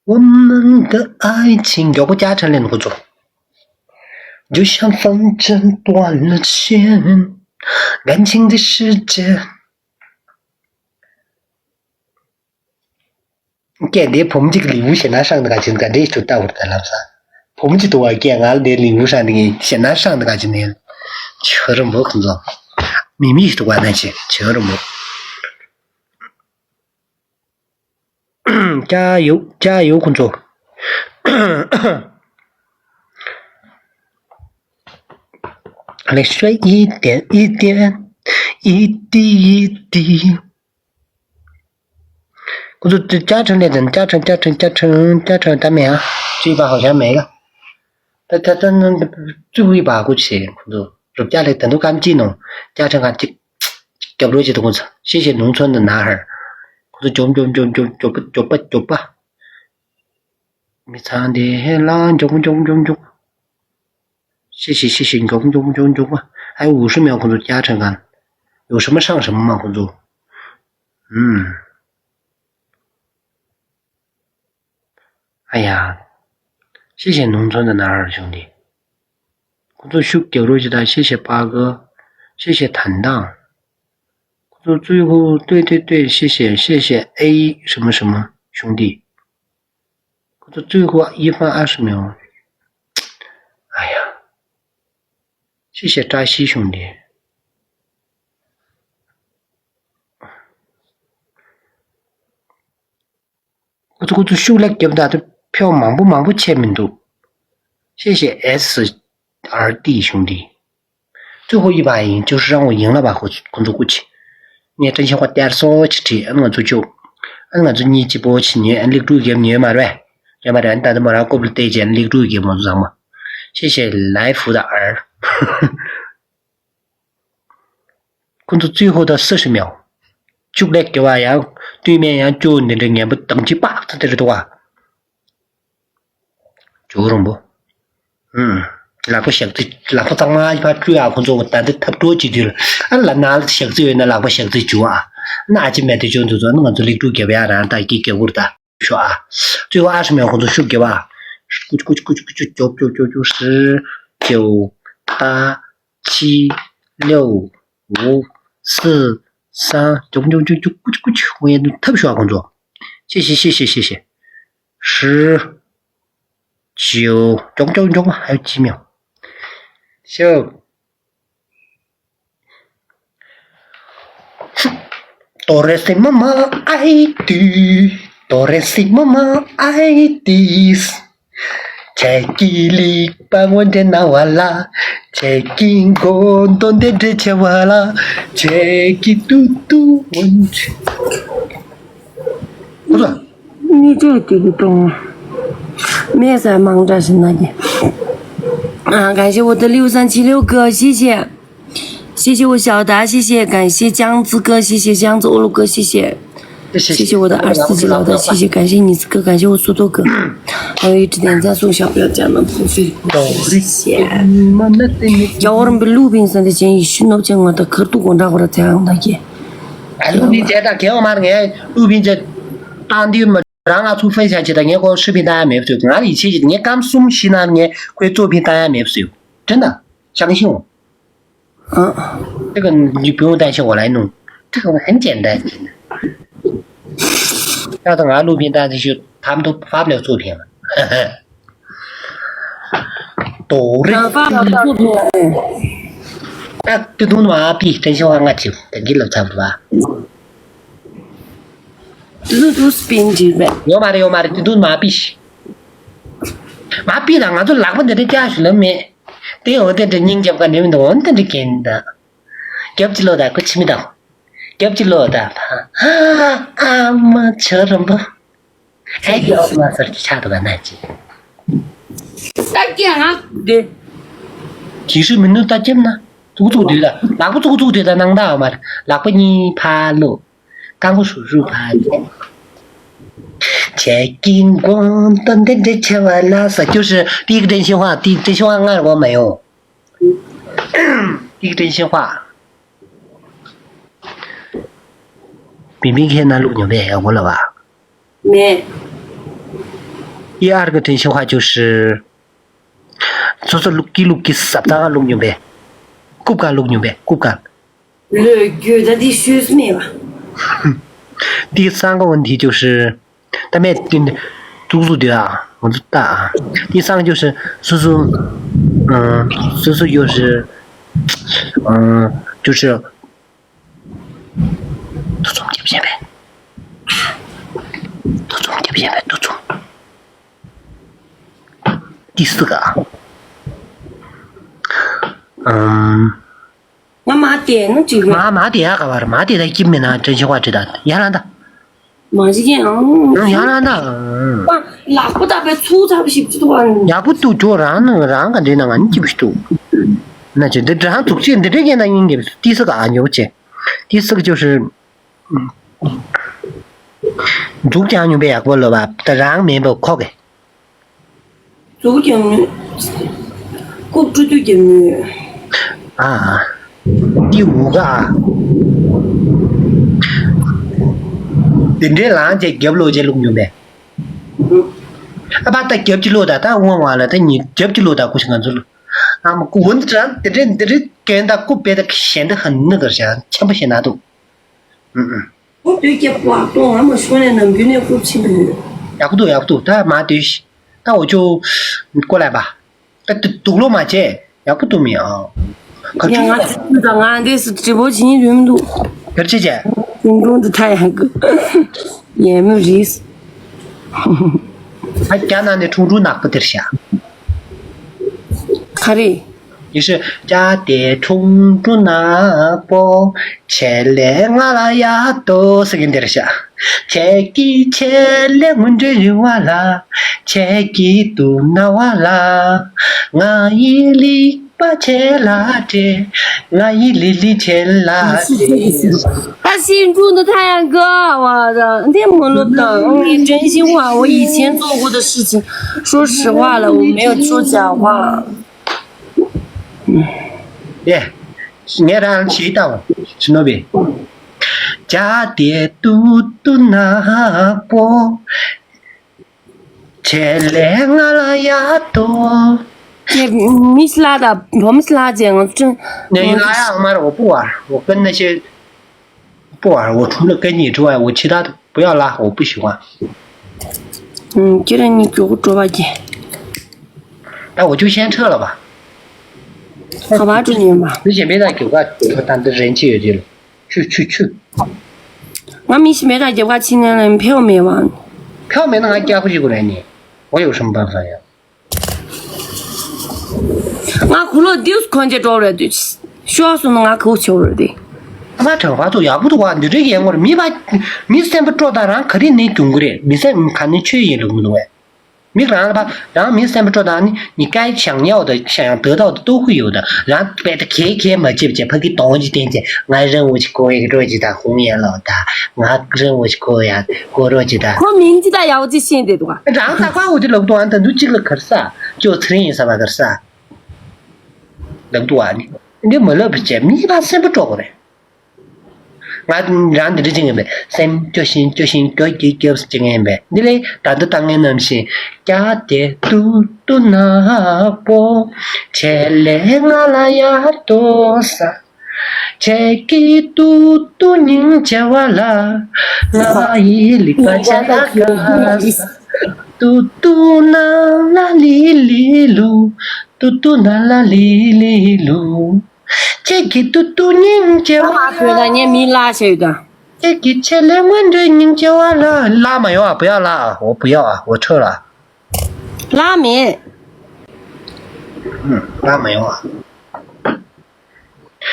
我们的爱情 མགྱོགས་པོ་ཅ་ཁྲ་ལེན་ཁོ་ཚོ། 就像风筝断了线，感情的世界。སྐད་འདི་བུ་མོ་གཅིག་གི་ལེའུ་ཞེ་ན་ཧྲང་དུ་ག་ཅིན་ག་འདྲེ་ཞིག་ཏུ་ལྟ་བུར་ད་ལབ་ས། བུ་མོ་གཅིག་ཏུ་བ་སྐད་ང་ལ་འདི་ལེའུ་ཧྲང་འདི་ངས་ཞེ་ན་ཧྲང་དུ་ག་ཅིན་ནས། ཆོས་རུ་མོ་ཁོ་ཚོ། མི་མི་ཞིག་ཏུ་བ་ན་ཆེ་ཆོས་རུ་མོ། 加油，加油，工作。来说一点一点，一滴一滴。 ཁོ་ཚོ་ཅ་ཁྲ་ལས་དང་ཅ་ཁྲ་ཅ་ཁྲ་ཅ་ཁྲ་ཅ་ཁྲ་ད་མེད་ཨ། ཅི་པ་ཧོ་ཞང་མེད་ལ། ད་ད་ད་ནང་ཙུ་བི་པ་ཁོ་ཆེ་ཁོ་ཚོ་རུབ་ཅ་ལས་ད་དུང་ཀམ་ཅི་ནོ། ཅ་ཁྲ་ག་ཅིག་རྒྱབ་རོགས་བྱེད་དུ་ཁོ་ཚོ་ཤེས་ཤེས་ནུང་ཚོན་དུ་ན་ཧར། ཁོ་ཚོ་འཇོམ་འཇོམ་འཇོམ་འཇོམ་འཇོམ་པ་འཇོམ་པ་འཇོམ་པ། མི་ཚང་དེ་ཧེ་ལ་འཇོམ་འཇོམ་འཇོམ་འཇོམ། ཤེས་ཤེས་ཤེས་ཤེས་འཇོམ་འཇོམ་འཇོམ་འཇོམ་པ། ཨའི་འུ་ཧྲི་མེ་ཁོ་ཚོ་ཅ་ཁྲ་ག། འུ་ཧྲི་མ་ཧྲང་ཧྲི་མ་ཁོ་ཚོ། ཨུམ། ཨ་ཡ། ཤེས་ཤེས་ནུང་ཚོན་དུ་ན་ཧར་བྱུང་དེ། ཁོ་ཚོ་ཤུགས་རྒྱག་རོགས་ཅི་དང་ཤེས་ཤེས་པ་གི། ཤེས་ཤེས་ཐན་དང་། ཁོ་ཚོ་ཙུའི་ཧུ་ལྟོས་ལྟོས་ལྟོས་ཤེས་ཤེས་ཤེས་ཤེས་ཨེ་ཧྲི་མ་ཧྲི་མ་བྱུང་དེ། ཁོ་ཚོ་ཙུའི་ཧུ་ཨི་ཧྥང་ཨ་ཧྲི་མ་ཡོང་། ཨ་ཡ། ཤེས་ཤེས་བཀྲ་ཤིས་བྱུང་དེ། ཁོ་ཚོ་ཁོ་ཚོ་ཤུགས་ལེགས་རྒྱབ་ད་དུ་ཕེའོ་མང་པོ་མང་པོ་ཆད་མི་འདུག་ཤེས་ཤེས་ཨེ་སི་ཨར་ཏི་བྱུང་དེ། ཙུའི་ཧུ་ཡི་པ་ཡིན་ཅུ་ཧྲང་བོ་ཡིན་ལ་བ་ཁོ་ཁོ་ཚོ་སྐུ་ཆེ། ངས་ཏྲེན་ཆེ་ཁོ་སྟེར་སོ་ཆི་ཁྲི་ཨན་ང་ཚོ་ཅུ། ཨན་ང་ཚོ་གཉིས་ཅི་པོ་ཆི་ཉོས་ཨན་ལིག་ཀྲུའུ་རྒྱབ་ཉོས་མ་རེད། ཡོད་མ་རེད་ཨན་ད་དུ་མ་ར་ཀོབ་ལ་བལྟས་ཅན་ལིག་ཀྲུའུ་རྒྱབ་མ་ཚོ་ཚང་མ། ཤེས་ཤེས་ལའི་ཧྥུ་ད་ཨར། ཁོ་ཚོ་ཙུའི་ཧུ་དང་སུ་ཧྲི་མེའོ། ཅུག་ལེགས་ཀྱི་བ་ཡང་སྟོད་སྨད་ཡང་ཅུ་འདི་འདྲའི་ངན་པ་དང་ཅི་པག་ཚ་དེ་རེད་དོ་བ། ཇོ་རོང་པོ། ཨུམ། ལག་པ་ཞག་རྩི་ལག་པ་གཙང་མ་ཕར་བཀྲུས་ཨ་ཁོ་ཚོ་ད་འདི་ཐབས་སྤྲོ་བྱེད་དུས་ཨ་ལ་ན་ལ་ཞག་རྩི་ཡོད་ན་ལག་པ་ཞག་རྩི་བྱུ་ཨ། ན་ཨ་ཅི་མེད་དེ་ཇོ་འདུག་ཚོ་ན་ང་ཚོ་ལིག་ཀྲུ་རྒྱབ་ཡ་རང་ད་ཀྱི་རྒྱབ་བུར་ད་ཤོ་ཨ། ཙུའི་ཧུ་ཨ་ཧྲི་མེ་ཁོ་ཚོ་ཤུགས་རྒྱབ་ཨ། ཀུ་ཅི་ཀུ་ཅི་ཀུ་ཅི་ཀུ་ཅི་ཇོབ་ཇོབ་ཇོབ་ཇོབ་ཧྲི་ཇོ་ད། ཆི། ལེའུ། ཝུ། སི། སང་། ཅུང་ཅུང་ཅུང་ཅུང་ཀུ་ཅི་ཀུ་ཅི་ཧུ་ཡན་ཐབས་ཤོག་ཁོང་ཚོ། ཤེ་ཤེ་ཤེ་ཤེ་ཤེ་ཤེ། ཧྲི། ཅིའུ། ཅུང་ཅུང་ཅུང་ཧའི་ཅི་མྱོ། ཤོག་ཏོ་རེ་སི་མ་མ་ཨའི་ཏི། ཏོ་རེ་སི་མ་མ་ཨའི་ཏི། ཁྱེད་ཀྱི་ལིག་པ་ངོ་འདྲེ་ན་བ་ལ། ཁྱེད་ཀྱི་མགོ་འདོན་འདྲེ་འདྲེ་ཆེ་བ་ལ། ཁྱེད་ཀྱི་ཏུ་ཏུ་ངོ་འདྲེ། ཁོ་ཚོ། 你这这个懂。没啥忙，这是那个。啊，感谢我的六三七六哥，谢谢，谢谢我小达，谢谢，感谢江子哥，谢谢江子欧陆哥，谢谢，谢谢我的二四七老大，谢谢，感谢你子哥，感谢我苏豆哥，还有一直点赞送小票讲的付费，谢谢。叫我们录屏上的建议，许诺讲我的刻度，我那会儿这样的也。 ཨ། ལུགས་ཕན་ཆད་ད་གལ་བ་མར་ངས་ལུགས་ཕན་ཆད་བཏང་དུས་མ་རང་ང་ཚུགས་ཕན་ཆད་ཆེ་ད་ངས་ཁོ་ཧྲི་ཕན་བཏང་ཡ་མེད་པ་ཟེར། ང་ལ་ཡིད་ཆེས་ཤིག་ངས་སྐམ་གསུམ་ཤི་ན་ངས་ཁོའི་གཙོ་ཕན་བཏང་ཡ་མེད་པ་ཟེར། དྲན་ད་ཤང་ཤིང་འོ། ཨ། དེ་ག་ནི་བུ་ད་ཤི་འོ་ལ་ནུ། དེ་ག་ཧན་ཅན་ད་ཅི་ན། ད་ད་ང་ལུགས་ཕན་བཏང་དེ་ཤི་ཐམ་ཐོ་ཕབ་ལས་གཙོ་ཕན་ལ། དོ་རེད། ད་དེ་དུང་མ་པི་ཏན་ཤི་བ་ང་ཅི་ད་གི་ལབ་ཚར་བ། དུ་དུ་སྤིན་འདྲི་བས། ཡོད་མ་རེད་ཡོད་མ་རེད། དེ་དུང་མ་པི་ཤི། མ་པི་ད་ང་ཚོ་ལག་པ་འདི་འདྲ་བཀྱག་ཞུ་ལབ་མེད། དེ་འོ་དེ་འདྲ་སྙིང་རྒྱབ་ག་ནས་མི་འདུག་འོ་དེ་འདྲ་གན་ད། རྒྱབ་ཅི་ལོ་ད་ཁུ་ཆི་མི་ད། རྒྱབ་ཅི་ལོ་ད། ཨ་མ་ཆ་རམ་པ། ཨེ་ཡོད་མ་ཟེར་གྱི་ཆགས་འདུག་ག་ན་ཅི། ད་ཀྱེ་ཧ་དེ། ཅི་ཧྲི་མི་ནུ་ད་ཀྱེམ་ན། ཙུག་ཙུག་དུས་ད། ལག་པ་ཙུག་ཙུག་དུས་ད་ནང་ད་འོ་མར། ལག་པ་གཉིས་ཕ་ལོ། རྐང་པ་ཧྲུག་ཧྲུག་ཕ་ལོ། ཁྱེད་ཀྱིས་མགོ་འདོན་འདི་འདྲ་ཆེ་བ་ལ་ཟ་རྒྱུ་ཞིག་ཏིག་ཏྲེན་ཤིན་ཧྭ་ཏིག་ཏྲེན་ཤིན་ཧྭ་ངར་གོ་མ་ཡོང་། ཏིག་ཏྲེན་ཤིན་ཧྭ། མི་མི་ཁྱེད་ན་ལུག་ཉོ་བས་ཡག་པོ་ལ་བ། མེད། ཡ་ཨར་གི་ཏྲེན་ཤིན་ཧྭ་ཅུ་ཧྲི། སོ་སོ་ལུག་གི་ལུག་གི་སབ་ད་ག་ལུག་ཉོ་བས། རྐུབ་ག་ལུག་ཉོ་བས་རྐུབ་ག། ལོས་རྒྱུ་ད་འདི་ཤོད་སུ་མེད་པ། འདི་སང་ག་འོན་དེ་ཅུ་ཧྲི། ད་མེད་དེ་འདི་ཙུག་ཙུག་དེ་ཨ་ང་ཚོ་ལྟ་ཨ། དེ་སང་ཅུ་ཧྲི་སོ་སོ། ཨ། སོ་སོ་ཡོད་ཧྲི། ཨ། ཅུ་ཧྲི། དུ་ཚོམ་རྒྱབ་བཞིན་པས། དུ་ཚོམ་རྒྱབ་བཞིན་པས་དུ་ཚོམ། ཏི་སི་ག། ཨམ། ང་མ་བལྟས་ན་ཅིག་རེད། མ་མ་བལྟས་ཡ་ག་བར་མ་བལྟས་ད་སྐྱིབ་མེད་ན་དྲན་ཤེས་བ་བྲི་ད་ཡ་ལ་འདའ། མ་ཅིག་ཡང་། ཡང་ཡང་ན་ད། པ། ལག་པ་ད་པའི་ཚུགས་ཚ་པོ་ཞིབ་ཅི་ཐུབ་ཨ། ཡག་པོ་འདུག་ཇོ་རང་ནང་རང་ག་འདྲེ་ན་ང་ནི་སྐྱིད་པོ་ཞིག་འདུག་ན་ཅི་འདི་རང་ཚུགས་ཅི་འདི་འདྲེ་ཡིན་ན་ཡིན་གི་ཏི་སི་ག་ཨ་ཉོ་ཅེ། ཏི་སི་ག་ཅོ་ཧྲི། འཛུགས་ཀྱང་ཉོ་པའི་ཡག་པོ་ལོ་བ་ད་རང་མེད་པ་ཁོག་གི། ཙུག་ཀྱང་མོད། རྐུབ་སྤྲུ་དུས་ཀྱང་མོད། ཨ། ཨ། ཏི་འུ་ག་ཨ། དེ་འདྲའི་ལངས་བྱས་རྒྱབ་ལོག་བྱས་བླུགས་མྱོང་པས། ཨ་ཕ་ད་རྒྱབ་ཀྱི་ལོག་ད་ད་དབང་བ་ལ་ད་ཉིད་རྒྱབ་ཀྱི་ལོག་ད་ཀུ་ཤི་ང་ཚོ་ལ། ཨ་མ་ཀུ་འོན་ཏྲ་དེ་འདྲའི་འདི་རིགས་གན་ད་ཀུ་པེ་ད་གཞན་ད་ཧ་ནི་གར་བྱ་ཆེན་པོ་ཞེ་ན་འདུག་ཨུ་ཨུ། ཨོ་དུས་སྐྱབས་པ་ཏོང་ང་མ་ཤོར་ནས་ནམ་རྒྱུན་ནས་རྐུབ་ཕྱིན་པ་ཡོད། ཡག་པོ་འདུག་ཡག་པོ་འདུག་ད་མ་དུས་ཤི། ད་འོ་ཅོ་ཀོ་ལ་པ། ད་དུ་དུག་ལོ་མ་བྱས་ཡག་པོ་འདུག་མི་ཨ། ག་ཡ་ང་ཚོ་ད་ང་འདས་སུ་དྲི་བོ་བྱིན་རུམ་འདུག་བེར་ཆེ་བྱས། ཁྲུང་ཁྲུང་དུ་ཐ་ཡང་གི་ཡས་མོ་རིས། ཨ་རྒྱ་ནང་ནས་ཁྲུང་ཁྲུང་ནག་པོ་དེར་བཞག་ག་རེ། ཡེ་ཤེས་ཅ་དེ་ཁྲུང་ཁྲུང་ནག་པོ། ཆེ་ལེ་ང་ལ་ཡ་ཏོ་ཟེར་གིན་དེར་ཤ། ཆེ་ཀི་ཆེ་ལེ་མུན་འདྲེ་རི་བ་ལ། ཆེ་ཀི་ཏུ་ན་བ་ལ། ང་ཡི་ལི་པ་ཆེ་ལ་ཏྲེ། ང་ཡི་ལི་ལི་ཆེ་ལ་ཏྲེ། ད་ཤིན་ཀྲུང་དུ་ཐ་ཡང་ག་བ་ད་འདི་མོ་ལོ་དང་ངའི་真心话，我以前做过的事情，说实话了，我没有说假话。 ཡེ། ངས་རང་ཞིག་བལྟའོ། ཞི་ནོ་བི། ཇ་དེ་ཏུ་ཏུ་ན་པོ། ཆེ་ལེ་ང་ལ་ཡ་ཏོ། ཡེ་མི་སླ་ད་བོ་མི་སླ་ཅེ་ང་ཚོ། ངས་ཡིན་ལ་ཡ་ང་མར་འོ་པོ་བར་འོ་ཀན་ན་ཤེ། 不玩，我除了跟你之外，我其他都不要拉，我不喜欢。嗯，既然你给我说吧，姐。那我就先撤了吧。好吧，祝你吧。你先别再给我，我当这人气有劲了，去去去。我们是没啥结果，今天人票没完。票没那俺家不就过来呢？我有什么办法呀？ ང་ཁུ་ལོ་དེའུ་ཁོན་ཅེ་འགྲོ་རེད་དུས། ཤོག་སོང་ང་ཁུ་ཆེ་རེད་དེ། ཕ་གྲངས་པ་ཚོ་ཡག་པོ་འདུག་བ། འདི་འདྲའི་ཡན་ངོར་མི་ཕ། མི་སེམས་པ་སྤྲོ་ད་རང་ག་རེ་ནས་གྱོང་གི་རེད། མི་སེམས་ག་ནས་ཆོས་ཡིན་ལུགས་མི་འདུག་བས། མི་རང་ལ་ཕ་རང་མི་སེམས་པ་སྤྲོ་ད་ནི་ཉི་སྐལ་ཞང་ཉའོ་ད་ཞང་ཡང་དོ་ད་ཏོ་ཁུ་ཡོད་ད། རང་དཔེ་ད་གེ་གེ་མ་བྱེད་བྱེད་ཕ་གི་དོང་ཅི་བསྟན་བྱེད། ང་རང་འོ་ཅི་གོ་ཡི་རོ་ཅི་ད་ཧུང་ཡན་ལོ་ད། ང་རང་འོ་ཅི་གོ་ཡ་གོ་རོ་ཅི་ད། ཁོ་མིང་ཅི་ད་ཡའོ་ཅི་ཤེས་འདི་འདུག་བ། རང་ད་ཁ་འོ་ཅི་ལབ་འདུག་ཨ། ད་འདུ་གཅིག་ལ་གར་ས་ཅོ་ཚེ་རིང་ཡིན་ས་བ་གར་ས་ལབ་འདུག་ཨ། ནི་འདི་མ་ལབ་བྱེད་མི་ཕ་སེམས་པ་སྤྲོ་གོ་རེད། ང་རང་འདི་འདྲ་བྱེད་ངེས་པས། སེམས་སྐྱོ་ཞིང་སྐྱོ་ཞིང་སྐྱོ་སྐྱོ་སྐྱོ་བྱེད་ངེས་པས། འདི་ལས་ད་འདི་ལྟ་ངའི་རྣམ་ཤེས་ཀྱ་དེ་ཏུ་ཏུ་ན་པོ། ཆེ་ལེ་ང་ལ་ཡ་ཏོ་ས། ཆེ་ཀི་ཏུ་ཏུ་སྙིང་ཆེ་བ་ལ། ང་ཡི་ལི་པ་ཆ་ལ་ཀ་ས། ཏུ་ཏུ་ན་ལ་ལི་ལི་ལུ། ཏུ་ཏུ་ན་ལ་ལི་ལི་ལུ། ཁྱེད་ཀྱི་ཏུ་ཏུ་སྙིང་རྗེ་བ། ཨ་མ་བོད་ལ་ངས་མི་ལ་ཞེས་ཡོད་ད། ཁྱེད་ཀྱི་ཆེ་ལེ་སྔོན་འགྲོའི་སྙིང་རྗེ་བ་ལ། ལ་མ་ཡོང་ཨ། བུ་ཡག་ལ། འོ་བུ་ཡག་ཨ། འོ་ཁྲོད་ལ། ལ་མེད། ལ་མ་ཡོང་ཨ།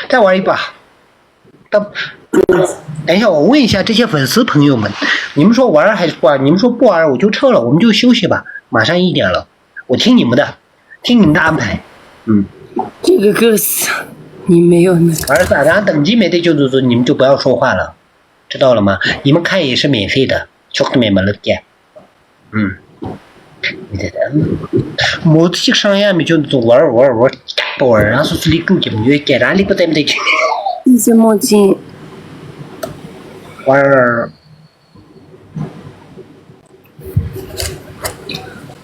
在玩一把。等一下，我问一下这些粉丝朋友们，你们说玩还是不玩？你们说不玩，我就撤了，我们就休息吧。马上一点了，我听你们的，听你们的安排。嗯，这个歌词你没有那个。玩啥？然后等级没得救足足，你们就不要说话了，知道了吗？你们看也是免费的，兄弟们了解。 ཨུམ། མོ་ཙི་གཅིག་ཧྲང་ཡ་མི་ཆོག་འདུག་བར་བར་བར་བར་རང་སོ་སོ་ལིག་ཀྲུག་གི་མྱོས་སྐད་རང་ལིག་པ་ཙམ་དེ་ཅི། ཙི་ཙི་མོ་ཅི། བར།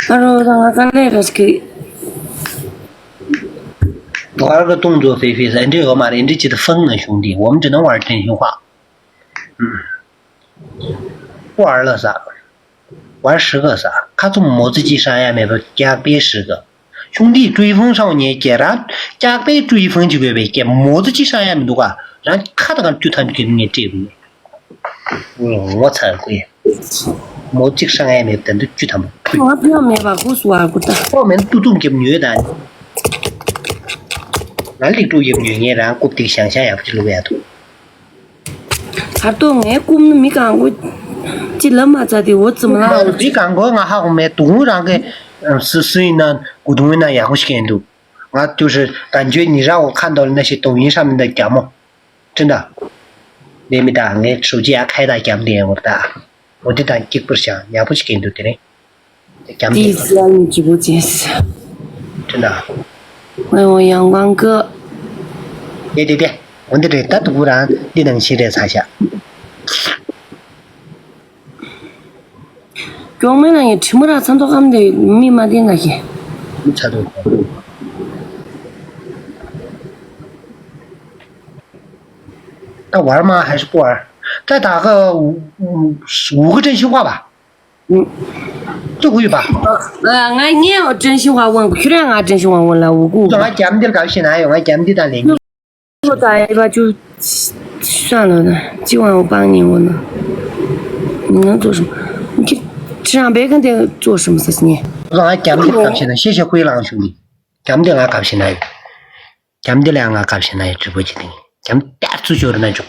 ཨ་རོ་ད་ང་དཀའ་ལས་ར་ཞིག་གི། 我二个动作菲菲是，哎，这个嘛，哎，这记得疯了，兄弟，我们只能玩真心话。嗯，不玩了啥？ 玩十个啥？ཁ་ཚུམ་མོ་ཙི་གཅིག་ཧྲང་ཡ་མེད་པ་རྒྱག་པའི་十个། 兄弟追风少年 ཀྱེ་ར། རྒྱག་པའི་追风 གཅིག་ཡོད་པའི་ཀྱེ་མོ་ཙི་གཅིག་ཧྲང་ཡ་མི་འདུག་ག་རང་ཁ་དང་བཅུ་ཐམ་གྱི་ངས་སྤྲད་དགོས། ངོ་ཚ་དགོས། མོ་ཙི་གཅིག་ཧྲང་ཡ་མེད་པ་དེ་འདུག་བཅུ་ཐམ། ང་ཕན་མེད་པ་ཧུ་སུ་བ་ཀུ་ཏ། ཁོ་མེད་ཏུ་ཏུམ་གྱི་མྱོས་དང་། ང་ལིག་ཏུ་ཡེ་མྱོས་ངས་རང་རྐུབ་སྟེགས་ཞང་ཞང་ཡག་པོ་ཅིག་ལུག་ཡ་འདུག་ཧར་ཏོ་ངའི་རྐུབ་ནི་མི་གང་གོ་ཅི་ལབ་མ་ཚར་དེ་འོ་ཙི་མ་ལ་འོ་ཅི། མི་གང་གོ་ང་ཧ་གོ་མེད། དུང་རང་གི་སུ་སུ་ཡིན་ན་གུ་དུང་ཡིན་ན་ཡག་པོ་ཞིག་ཡིན་འདུག་ང་ཅུ་ཧྲི་ད་འཇོས་ཉི་ར་འོ་ཁ་འདོར་ན་ཞིག་དུང་ཡིན་ཧྲ་མི་འདའ་རྒྱ་མོ། ཅི་འདའ། ལས་མི་ད་ངའི་ཧྲུའུ་ཅི་ཡ་ཁའི་ད་རྒྱམ་དེ་ཡང་འོར་ད། འོ་དེ་དང་གཅིག་པུར་ཞང་ཡག་པོ་ཞིག་ཡིན་འདུག་དེ་རིང་། རྒྱམ་དེ། དེའི་ཟ་ནི་ཅི་གོ་ཅེས། ཅི་འདའ། 为我阳光哥。 དེ་དེ་དེ། འོ་འདི་རེད་ད། དུ་གུ་རང་འདི་ནང་ཕྱི་རེད་ཚ་ཤག 表妹那也吃不着，咱都俺们的密码点那些。 མི་ཚ་དུ། ད་བར་མ་ཧ་ཤི་པོ་བར། ད་ད་ག་ཝུ་གི་ཀྲན་ཤི་ཧྭ་བ། 嗯。 ཅི་གུ་ཡོད་པ། ང་ངས་ཀྲན་ཤི་ཧྭ་ཝུན་ཁྱོད་རང་ང་ཀྲན་ཤི་ཧྭ་ཝུན་ལ་ཝུ་གུ། ང་རྒྱམ་འདིར་ག་བྱེད་ན་ཡོད། ང་རྒྱམ་འདི་དང་ལེན། ཁོ་ད་ཨེ་བ་ཅུ། ཤ་ལ་ན་ཅི་ཝང་ཝུ་པང་ཉིན་ཝུ་ན། ང་ཚོ་ཤི་ཁྱི་ཁྱི་རང་བེ་གན་དེ་ཚོ་ཤི་མ་ས་ཉེ། ང་རྒྱམ་འདི་ག་བྱེད་ན་ཤེས་ཤེས་ཁོའི་ལང་ཤུ་ནི། རྒྱམ་འདི་ང་ག་བྱེད་ན་ཡོད། རྒྱམ་འདི་ལ་ང་ག་བྱེད་ན་ཡོད། ཀྲི་པོ་ཅི་དེ་རྒྱམ་དར་ཚུ་ཤོར་ན་ཅུ།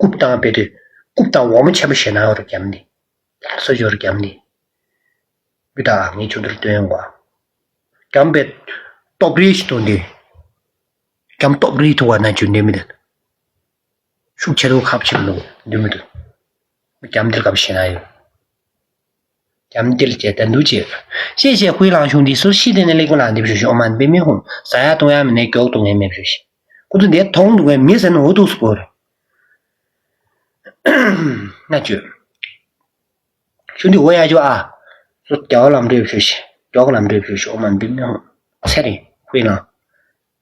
རྐུབ་དང་བེ་དུ། རྐུབ་དང་འོ་མ་ཆེན་པོ་བྱེད་ན་ཡོད་རྒྱམ་འདི། ཡར་སོ་ཞོར་རྒྱམ་ནི། བུ་དང་ངའི་ཆུ་དུར་སྟོན་གོ། རྒྱམ་པའི་སྟོབས་རིས་ཤིག་ཏུ་འདི། རྒྱམ་སྟོབས་རིས་ཐུ་བ་ན་ཆུ་འདི་མི་འདི། ཤུགས་ཆེ་རུ་ཁབ་ཆེ་རུ་འདི་མི་འདུག་རྒྱམ་འདིར་སྐབས་ཤེས་ན་ཡོད། རྒྱམ་འདིར་བྱས་ད་འདུག་ཅེས། ཤེས་ཤེས་ཧུའི་ལང་ཤུང་འདི་སུ་ཤི་དེ་ནས་ལེགས་པོ་ལང་འདི་བཞུ་ཤོག་མ་འདི་མི་ཧུང་ཟ་ཡ་བཏུང་ཡ་མི་ནས་མགྱོགས་གཏོང་ངེས་མེད་བཞུ་ཤིག་ཁོ་ཚོ་འདི་མཐོང་འདུག་བས་མི་ཟེར་ན་འུ་ཐུག་སུ་བོར། ན་ཅོ། ཤུ་འདི་འོ་ཡ་ཅོ་ཨ། སུ་རྒྱ་བ་ལམ་འགྲོས་བྱོས་ཤི། རྒྱ་བ་ལམ་འགྲོས་བྱོས་ཤི་ཨོ་མ་འདི་མི་ཧོ། ཚེ་རིང་ཧུའི་ལང་།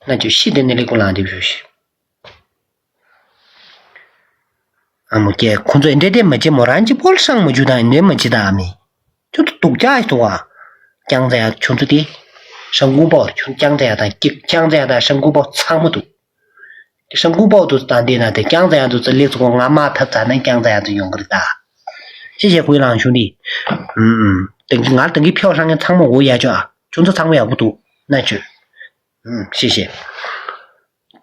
ན་ཅོ་ཤི་དེ་ནི་ལི་ཀུ་ལང་འདི་བྱོས་ཤི། ཨ་མོ་ཀྱེ་ཁོ་ཚོ་འདྲེ་དེ་མ་ཅི་མོ་རང་ཅི་ཕོལ་སང་མ་ཇུ་དང་འདྲེ་མ་ཅི་དང་ཨ་མི། ཁྱོད་ཚོ་སྡུག་ཅག་ཞིག་འདུག་ཨ། ཀྱང་ཙེ་ཡ་ཁྱོད་ཚོ་དེ། ཧྲང་ཀུང་པའོ་ཁྱོད་ཀྱང་ཙེ་ཡ་དང་ཀྱང་ཙེ་ཡ་དང་ཧྲང་ཀུང་པའོ་ཚང་མ་འདུག་ཧྲང་ཀུང་པའོ་དུ་ད་འདི་ན་དེ་ཀྱང་ཙེ་ཡང་དུ་ཙེ་ལེགས་ཚུ་ང་མ་ཐབས་ཚ་ན་ཀྱང་ཙེ་ཡང་དུ་ཡོང་གི་རེད་ད། ཤེས་བྱའི་ཁོའི་ལང་ཤུ་འདི། ཨུམ། དེང་གི་ང་དེང་གི་ཕྱོགས་ཧྲང་ངན་ཚང་མ་འོ་ཡ་ཅོ་ཨ། ཁྱོད་ཚོ་ཚང་མ་ཡག་པོ་འདུག་ན་ཅོ། ཨུམ་ཤེས་བྱེད།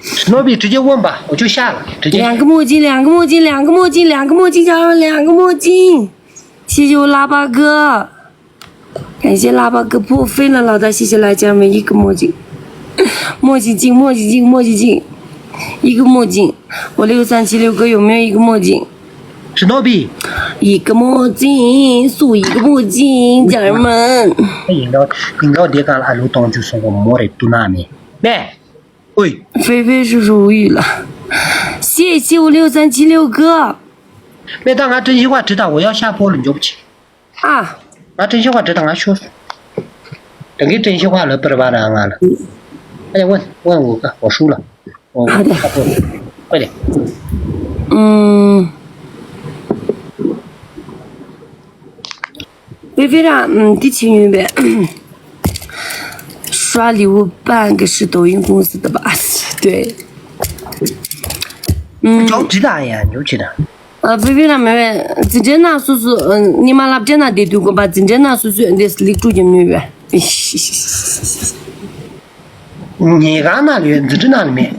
ཞི་ནོ་བི་直接问吧，我就下了，直接。两个墨镜，两个墨镜，两个墨镜，两个墨镜，加了两个墨镜。谢谢我喇叭哥，感谢喇叭哥破费了，老大，谢谢来家人们一个墨镜，墨镜镜，墨镜镜，墨镜镜，一个墨镜。我六三七六哥有没有一个墨镜？ 史努比，一个墨镜送一个墨镜，家人们。ཡིན་ནོ་ཡིན་ནོ་དེ་གང་ལ་ཨ་ལུ་གཏོང་རྒྱུ་སོང་གོ་མོ་རེ་ཏུ་ན་མེ་མེ། ཨོའི།菲菲是如意了，谢谢我六三七六哥。མེ་ད་ང་真心话知道我要下播了，你就不去。 ཨ། ང་真心话知道ང་ཤོར་སོང་། དེང་གི真心话ལ་པར་བ་ར་ང་ལ། ཨ་ཡ་ཝན་ཝན་ཝུ་ཀ་ཝ་ཧྲུ་ལ། ཨ་དེ། ཨ་ཧོ། ཨ་དེ། ཨུམ། ཝེ་ཝེ་ར་ཨུམ་འདི་བྱེད་ཡོད་པས། 刷礼物办个事抖音公司的吧。对。嗯。 ཅོག་ཅི་ད་ཡ་ཉོ་ཅི་ད། ཨ་བི་བི་ར་མེད་པས། འཛིན་གྲྭའི་ནང་སོ་སོ་ཨ་ཉི་མ་སློབ་གྲྭའི་ནང་བསྡད་དུས་དགོན་པ་འཛིན་གྲྭའི་ནང་སོ་སོས་འདི་ལིག་དྲུག་ཀྱང་མེད་པས། ཉེ་གང་ན་ལ་ཡོད། འཛིན་གྲྭ་ནང་ལ་མེད།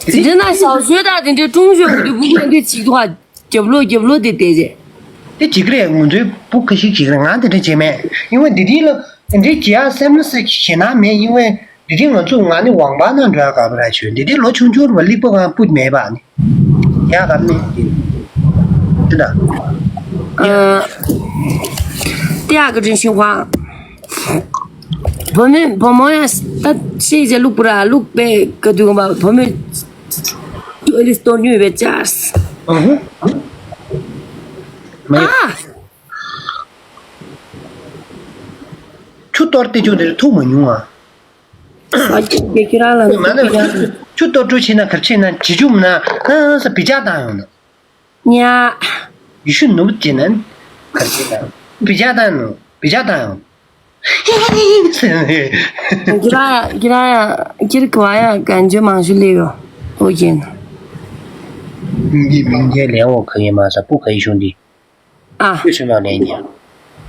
འཛིན་གྲྭའི་ནང་ཞའོ་ཤོས་དང་དེ་འདྲའི་ཀྲུང་ཤོས་གི་དུས་སྤུ་གུ་འདི་གཅིག་ཐོག་རྒྱབ་ལོགས་རྒྱབ་ལོགས་དེ་བསྡད་རྗེས། དེ་གཅིག་རེད། ང་ཚོའི་སྤུ་གུ་ཞིག་ཅིག་རེད། ང་དེ་འདྲ་བྱས་མེད། ཡིན་ཝེ་འདི་དེ་ལ་དེ་འདྲའི་བྱེད་ཡག་སེམས་ལ་སེ་ཞེ་ན་མེད། ཡིན་ཝེ། དེ་དུས་ང་ཚོ་ང་ནི་ཝང་པ་ན་འགྲོ་ཡག་དགའ་པོ་ར་བྱོས། དེ་དུས་ལོ་ཆུང་ཆུང་རུ་བ་ལིག་པ་གང་སྤུད་མེད་པ་ནི། ཡག་ག་མེད་དེ། དེ་ད། ཨ། 第二个真心话。 བུ་མོ་བུ་མོ་ཡང་ད་ཤེས་བྱ་ལུག་པུ་ར་ལུག་པའི་ག་དུས་བུ་མོ་ཨ་ལི་སྟོར་ཉུལ་བའི་ཅར། ཨ་ཧུ། མེད། ཨ། ཆུ་གཏོར་ཏེ་ཆུ་འདིར་ཐུག་མ་མྱོང་ཨ། ས་ཆུ་དེ་ཁྱེད་རང་ལ་མ་ན་ཆུ་གཏོར་འགྲོ་ཆེ་ན་གར་ཆེ་ན་ཇི་ཆུ་མ་ན་ཨ་ས་བི་ཅག་བཏང་ཡོང་ན། ཉ། ཡུ་ཤུ་ནུབ་ཅེ་ན་གར་ཆེ་ན་བི་ཅག་བཏང་ནོ་བི་ཅག་བཏང་ཡོང་། ཁྱེད་རང་ཡ་ཁྱེད་རང་ཡ་ཁྱེད་ག་བ་ཡ་གན་ཇོ་མང་ཤུ་ལེ་ཡོ། ཨོ་ཀེ་ན། འདི་མིང་ཅན་ལེན་འོ་ག་ཡེ་མ་ས་སྤུ་ག་ཡེ་ཤོང་འདི། ཨ། ཁྱོད་ཆུ་ནང་ལེན་ཉེ།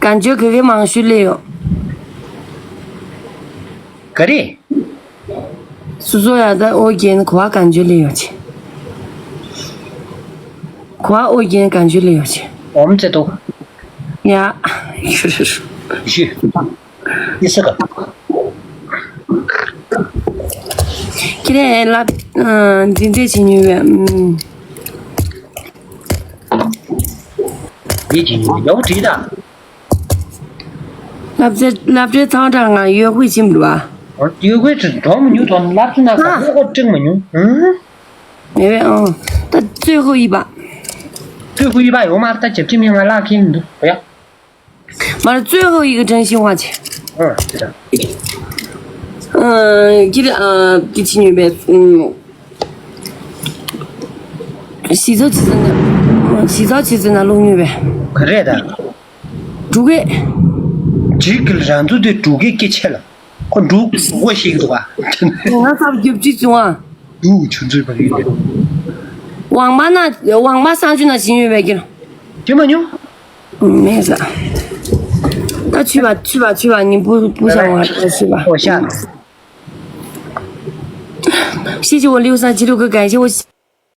གན་ཇོ་ག་གེ་མང་ཤུ་ལེ་ཡོ། ག་རེ། སུ་སོ་ཡ་ད་ཨོ་རྒྱན་གོ་བ་གན་ཇོ་ལེ་ཡོ་ཆེ། གོ་བ་ཨོ་རྒྱན་གན་ཇོ་ལེ་ཡོ་ཆེ། ཨོམ་ཙེ་ཏོ། ཡ། ཤུ་ཤུ་ཤུ། ཤུ། ཡི་ས་ག། ཁྱེད་རེ་ལབ་འཛིན་བྱེད་ཉུལ་བས། ཡིད་ཀྱི་ཉུལ་ཡོ་བྲིས་ད། སློབ་གྲྭའི་སློབ་གྲྭའི་ཚང་གྲངས་ང་ཡོད་དགོས་ཕྱིན་འགྲོ་བ། ཡོད་དགོས་ཚུལ་འགྲོ་མི་ཉུང་དོ་ལབ་ཚུལ་ན་ཧ། ཁོ་ཁོ་སྤྲིང་མི་ཉུང་། ཨང་། མེད་པས་ཨང་། ད་最后一把། 最后一把 ཡོད་མ་རེད། ད་བརྒྱབ་ཅི་མིན་ང་ལག་ཁྱེར་མི་འདུག་ཡ། 妈的，最后一个真心话去。 ཨང་། དེ་ད། 嗯，记得啊，第七女呗，嗯，洗澡洗澡呢，洗澡洗澡呢，弄女呗。 ག་རེད་ད། 竹叶。 ཇི་གིལ་རང་ཚོ་དེ་འབྲུག་གི་སྐད་ཆ་ལ། ཁོ་འབྲུག་གཟུགས་པོ་ཞིག་འདུག་ག་ང་ཚོ་རྒྱབ་ཅི་བྱུང་ཨ། འབྲུག་ཆུ་མཛོད་པ་ཡིན། ཝང་པ་ན་ཝང་པ་སང་ཆུ་ན་ཞིང་ཡོད་པའི་གིར། དེ་མ་མྱོང་། མེད་ས། ད་ཆུ་བ་ཆུ་བ་ཆུ་བ་ཉིན་པུ་པུ་ཤ་བ་ཆུ་བ། ཨོ་ཤ། ཤི་ཆུ་བ་ལིའུ་ས་ཆི་རུ་གི་གན་ཤི་བ།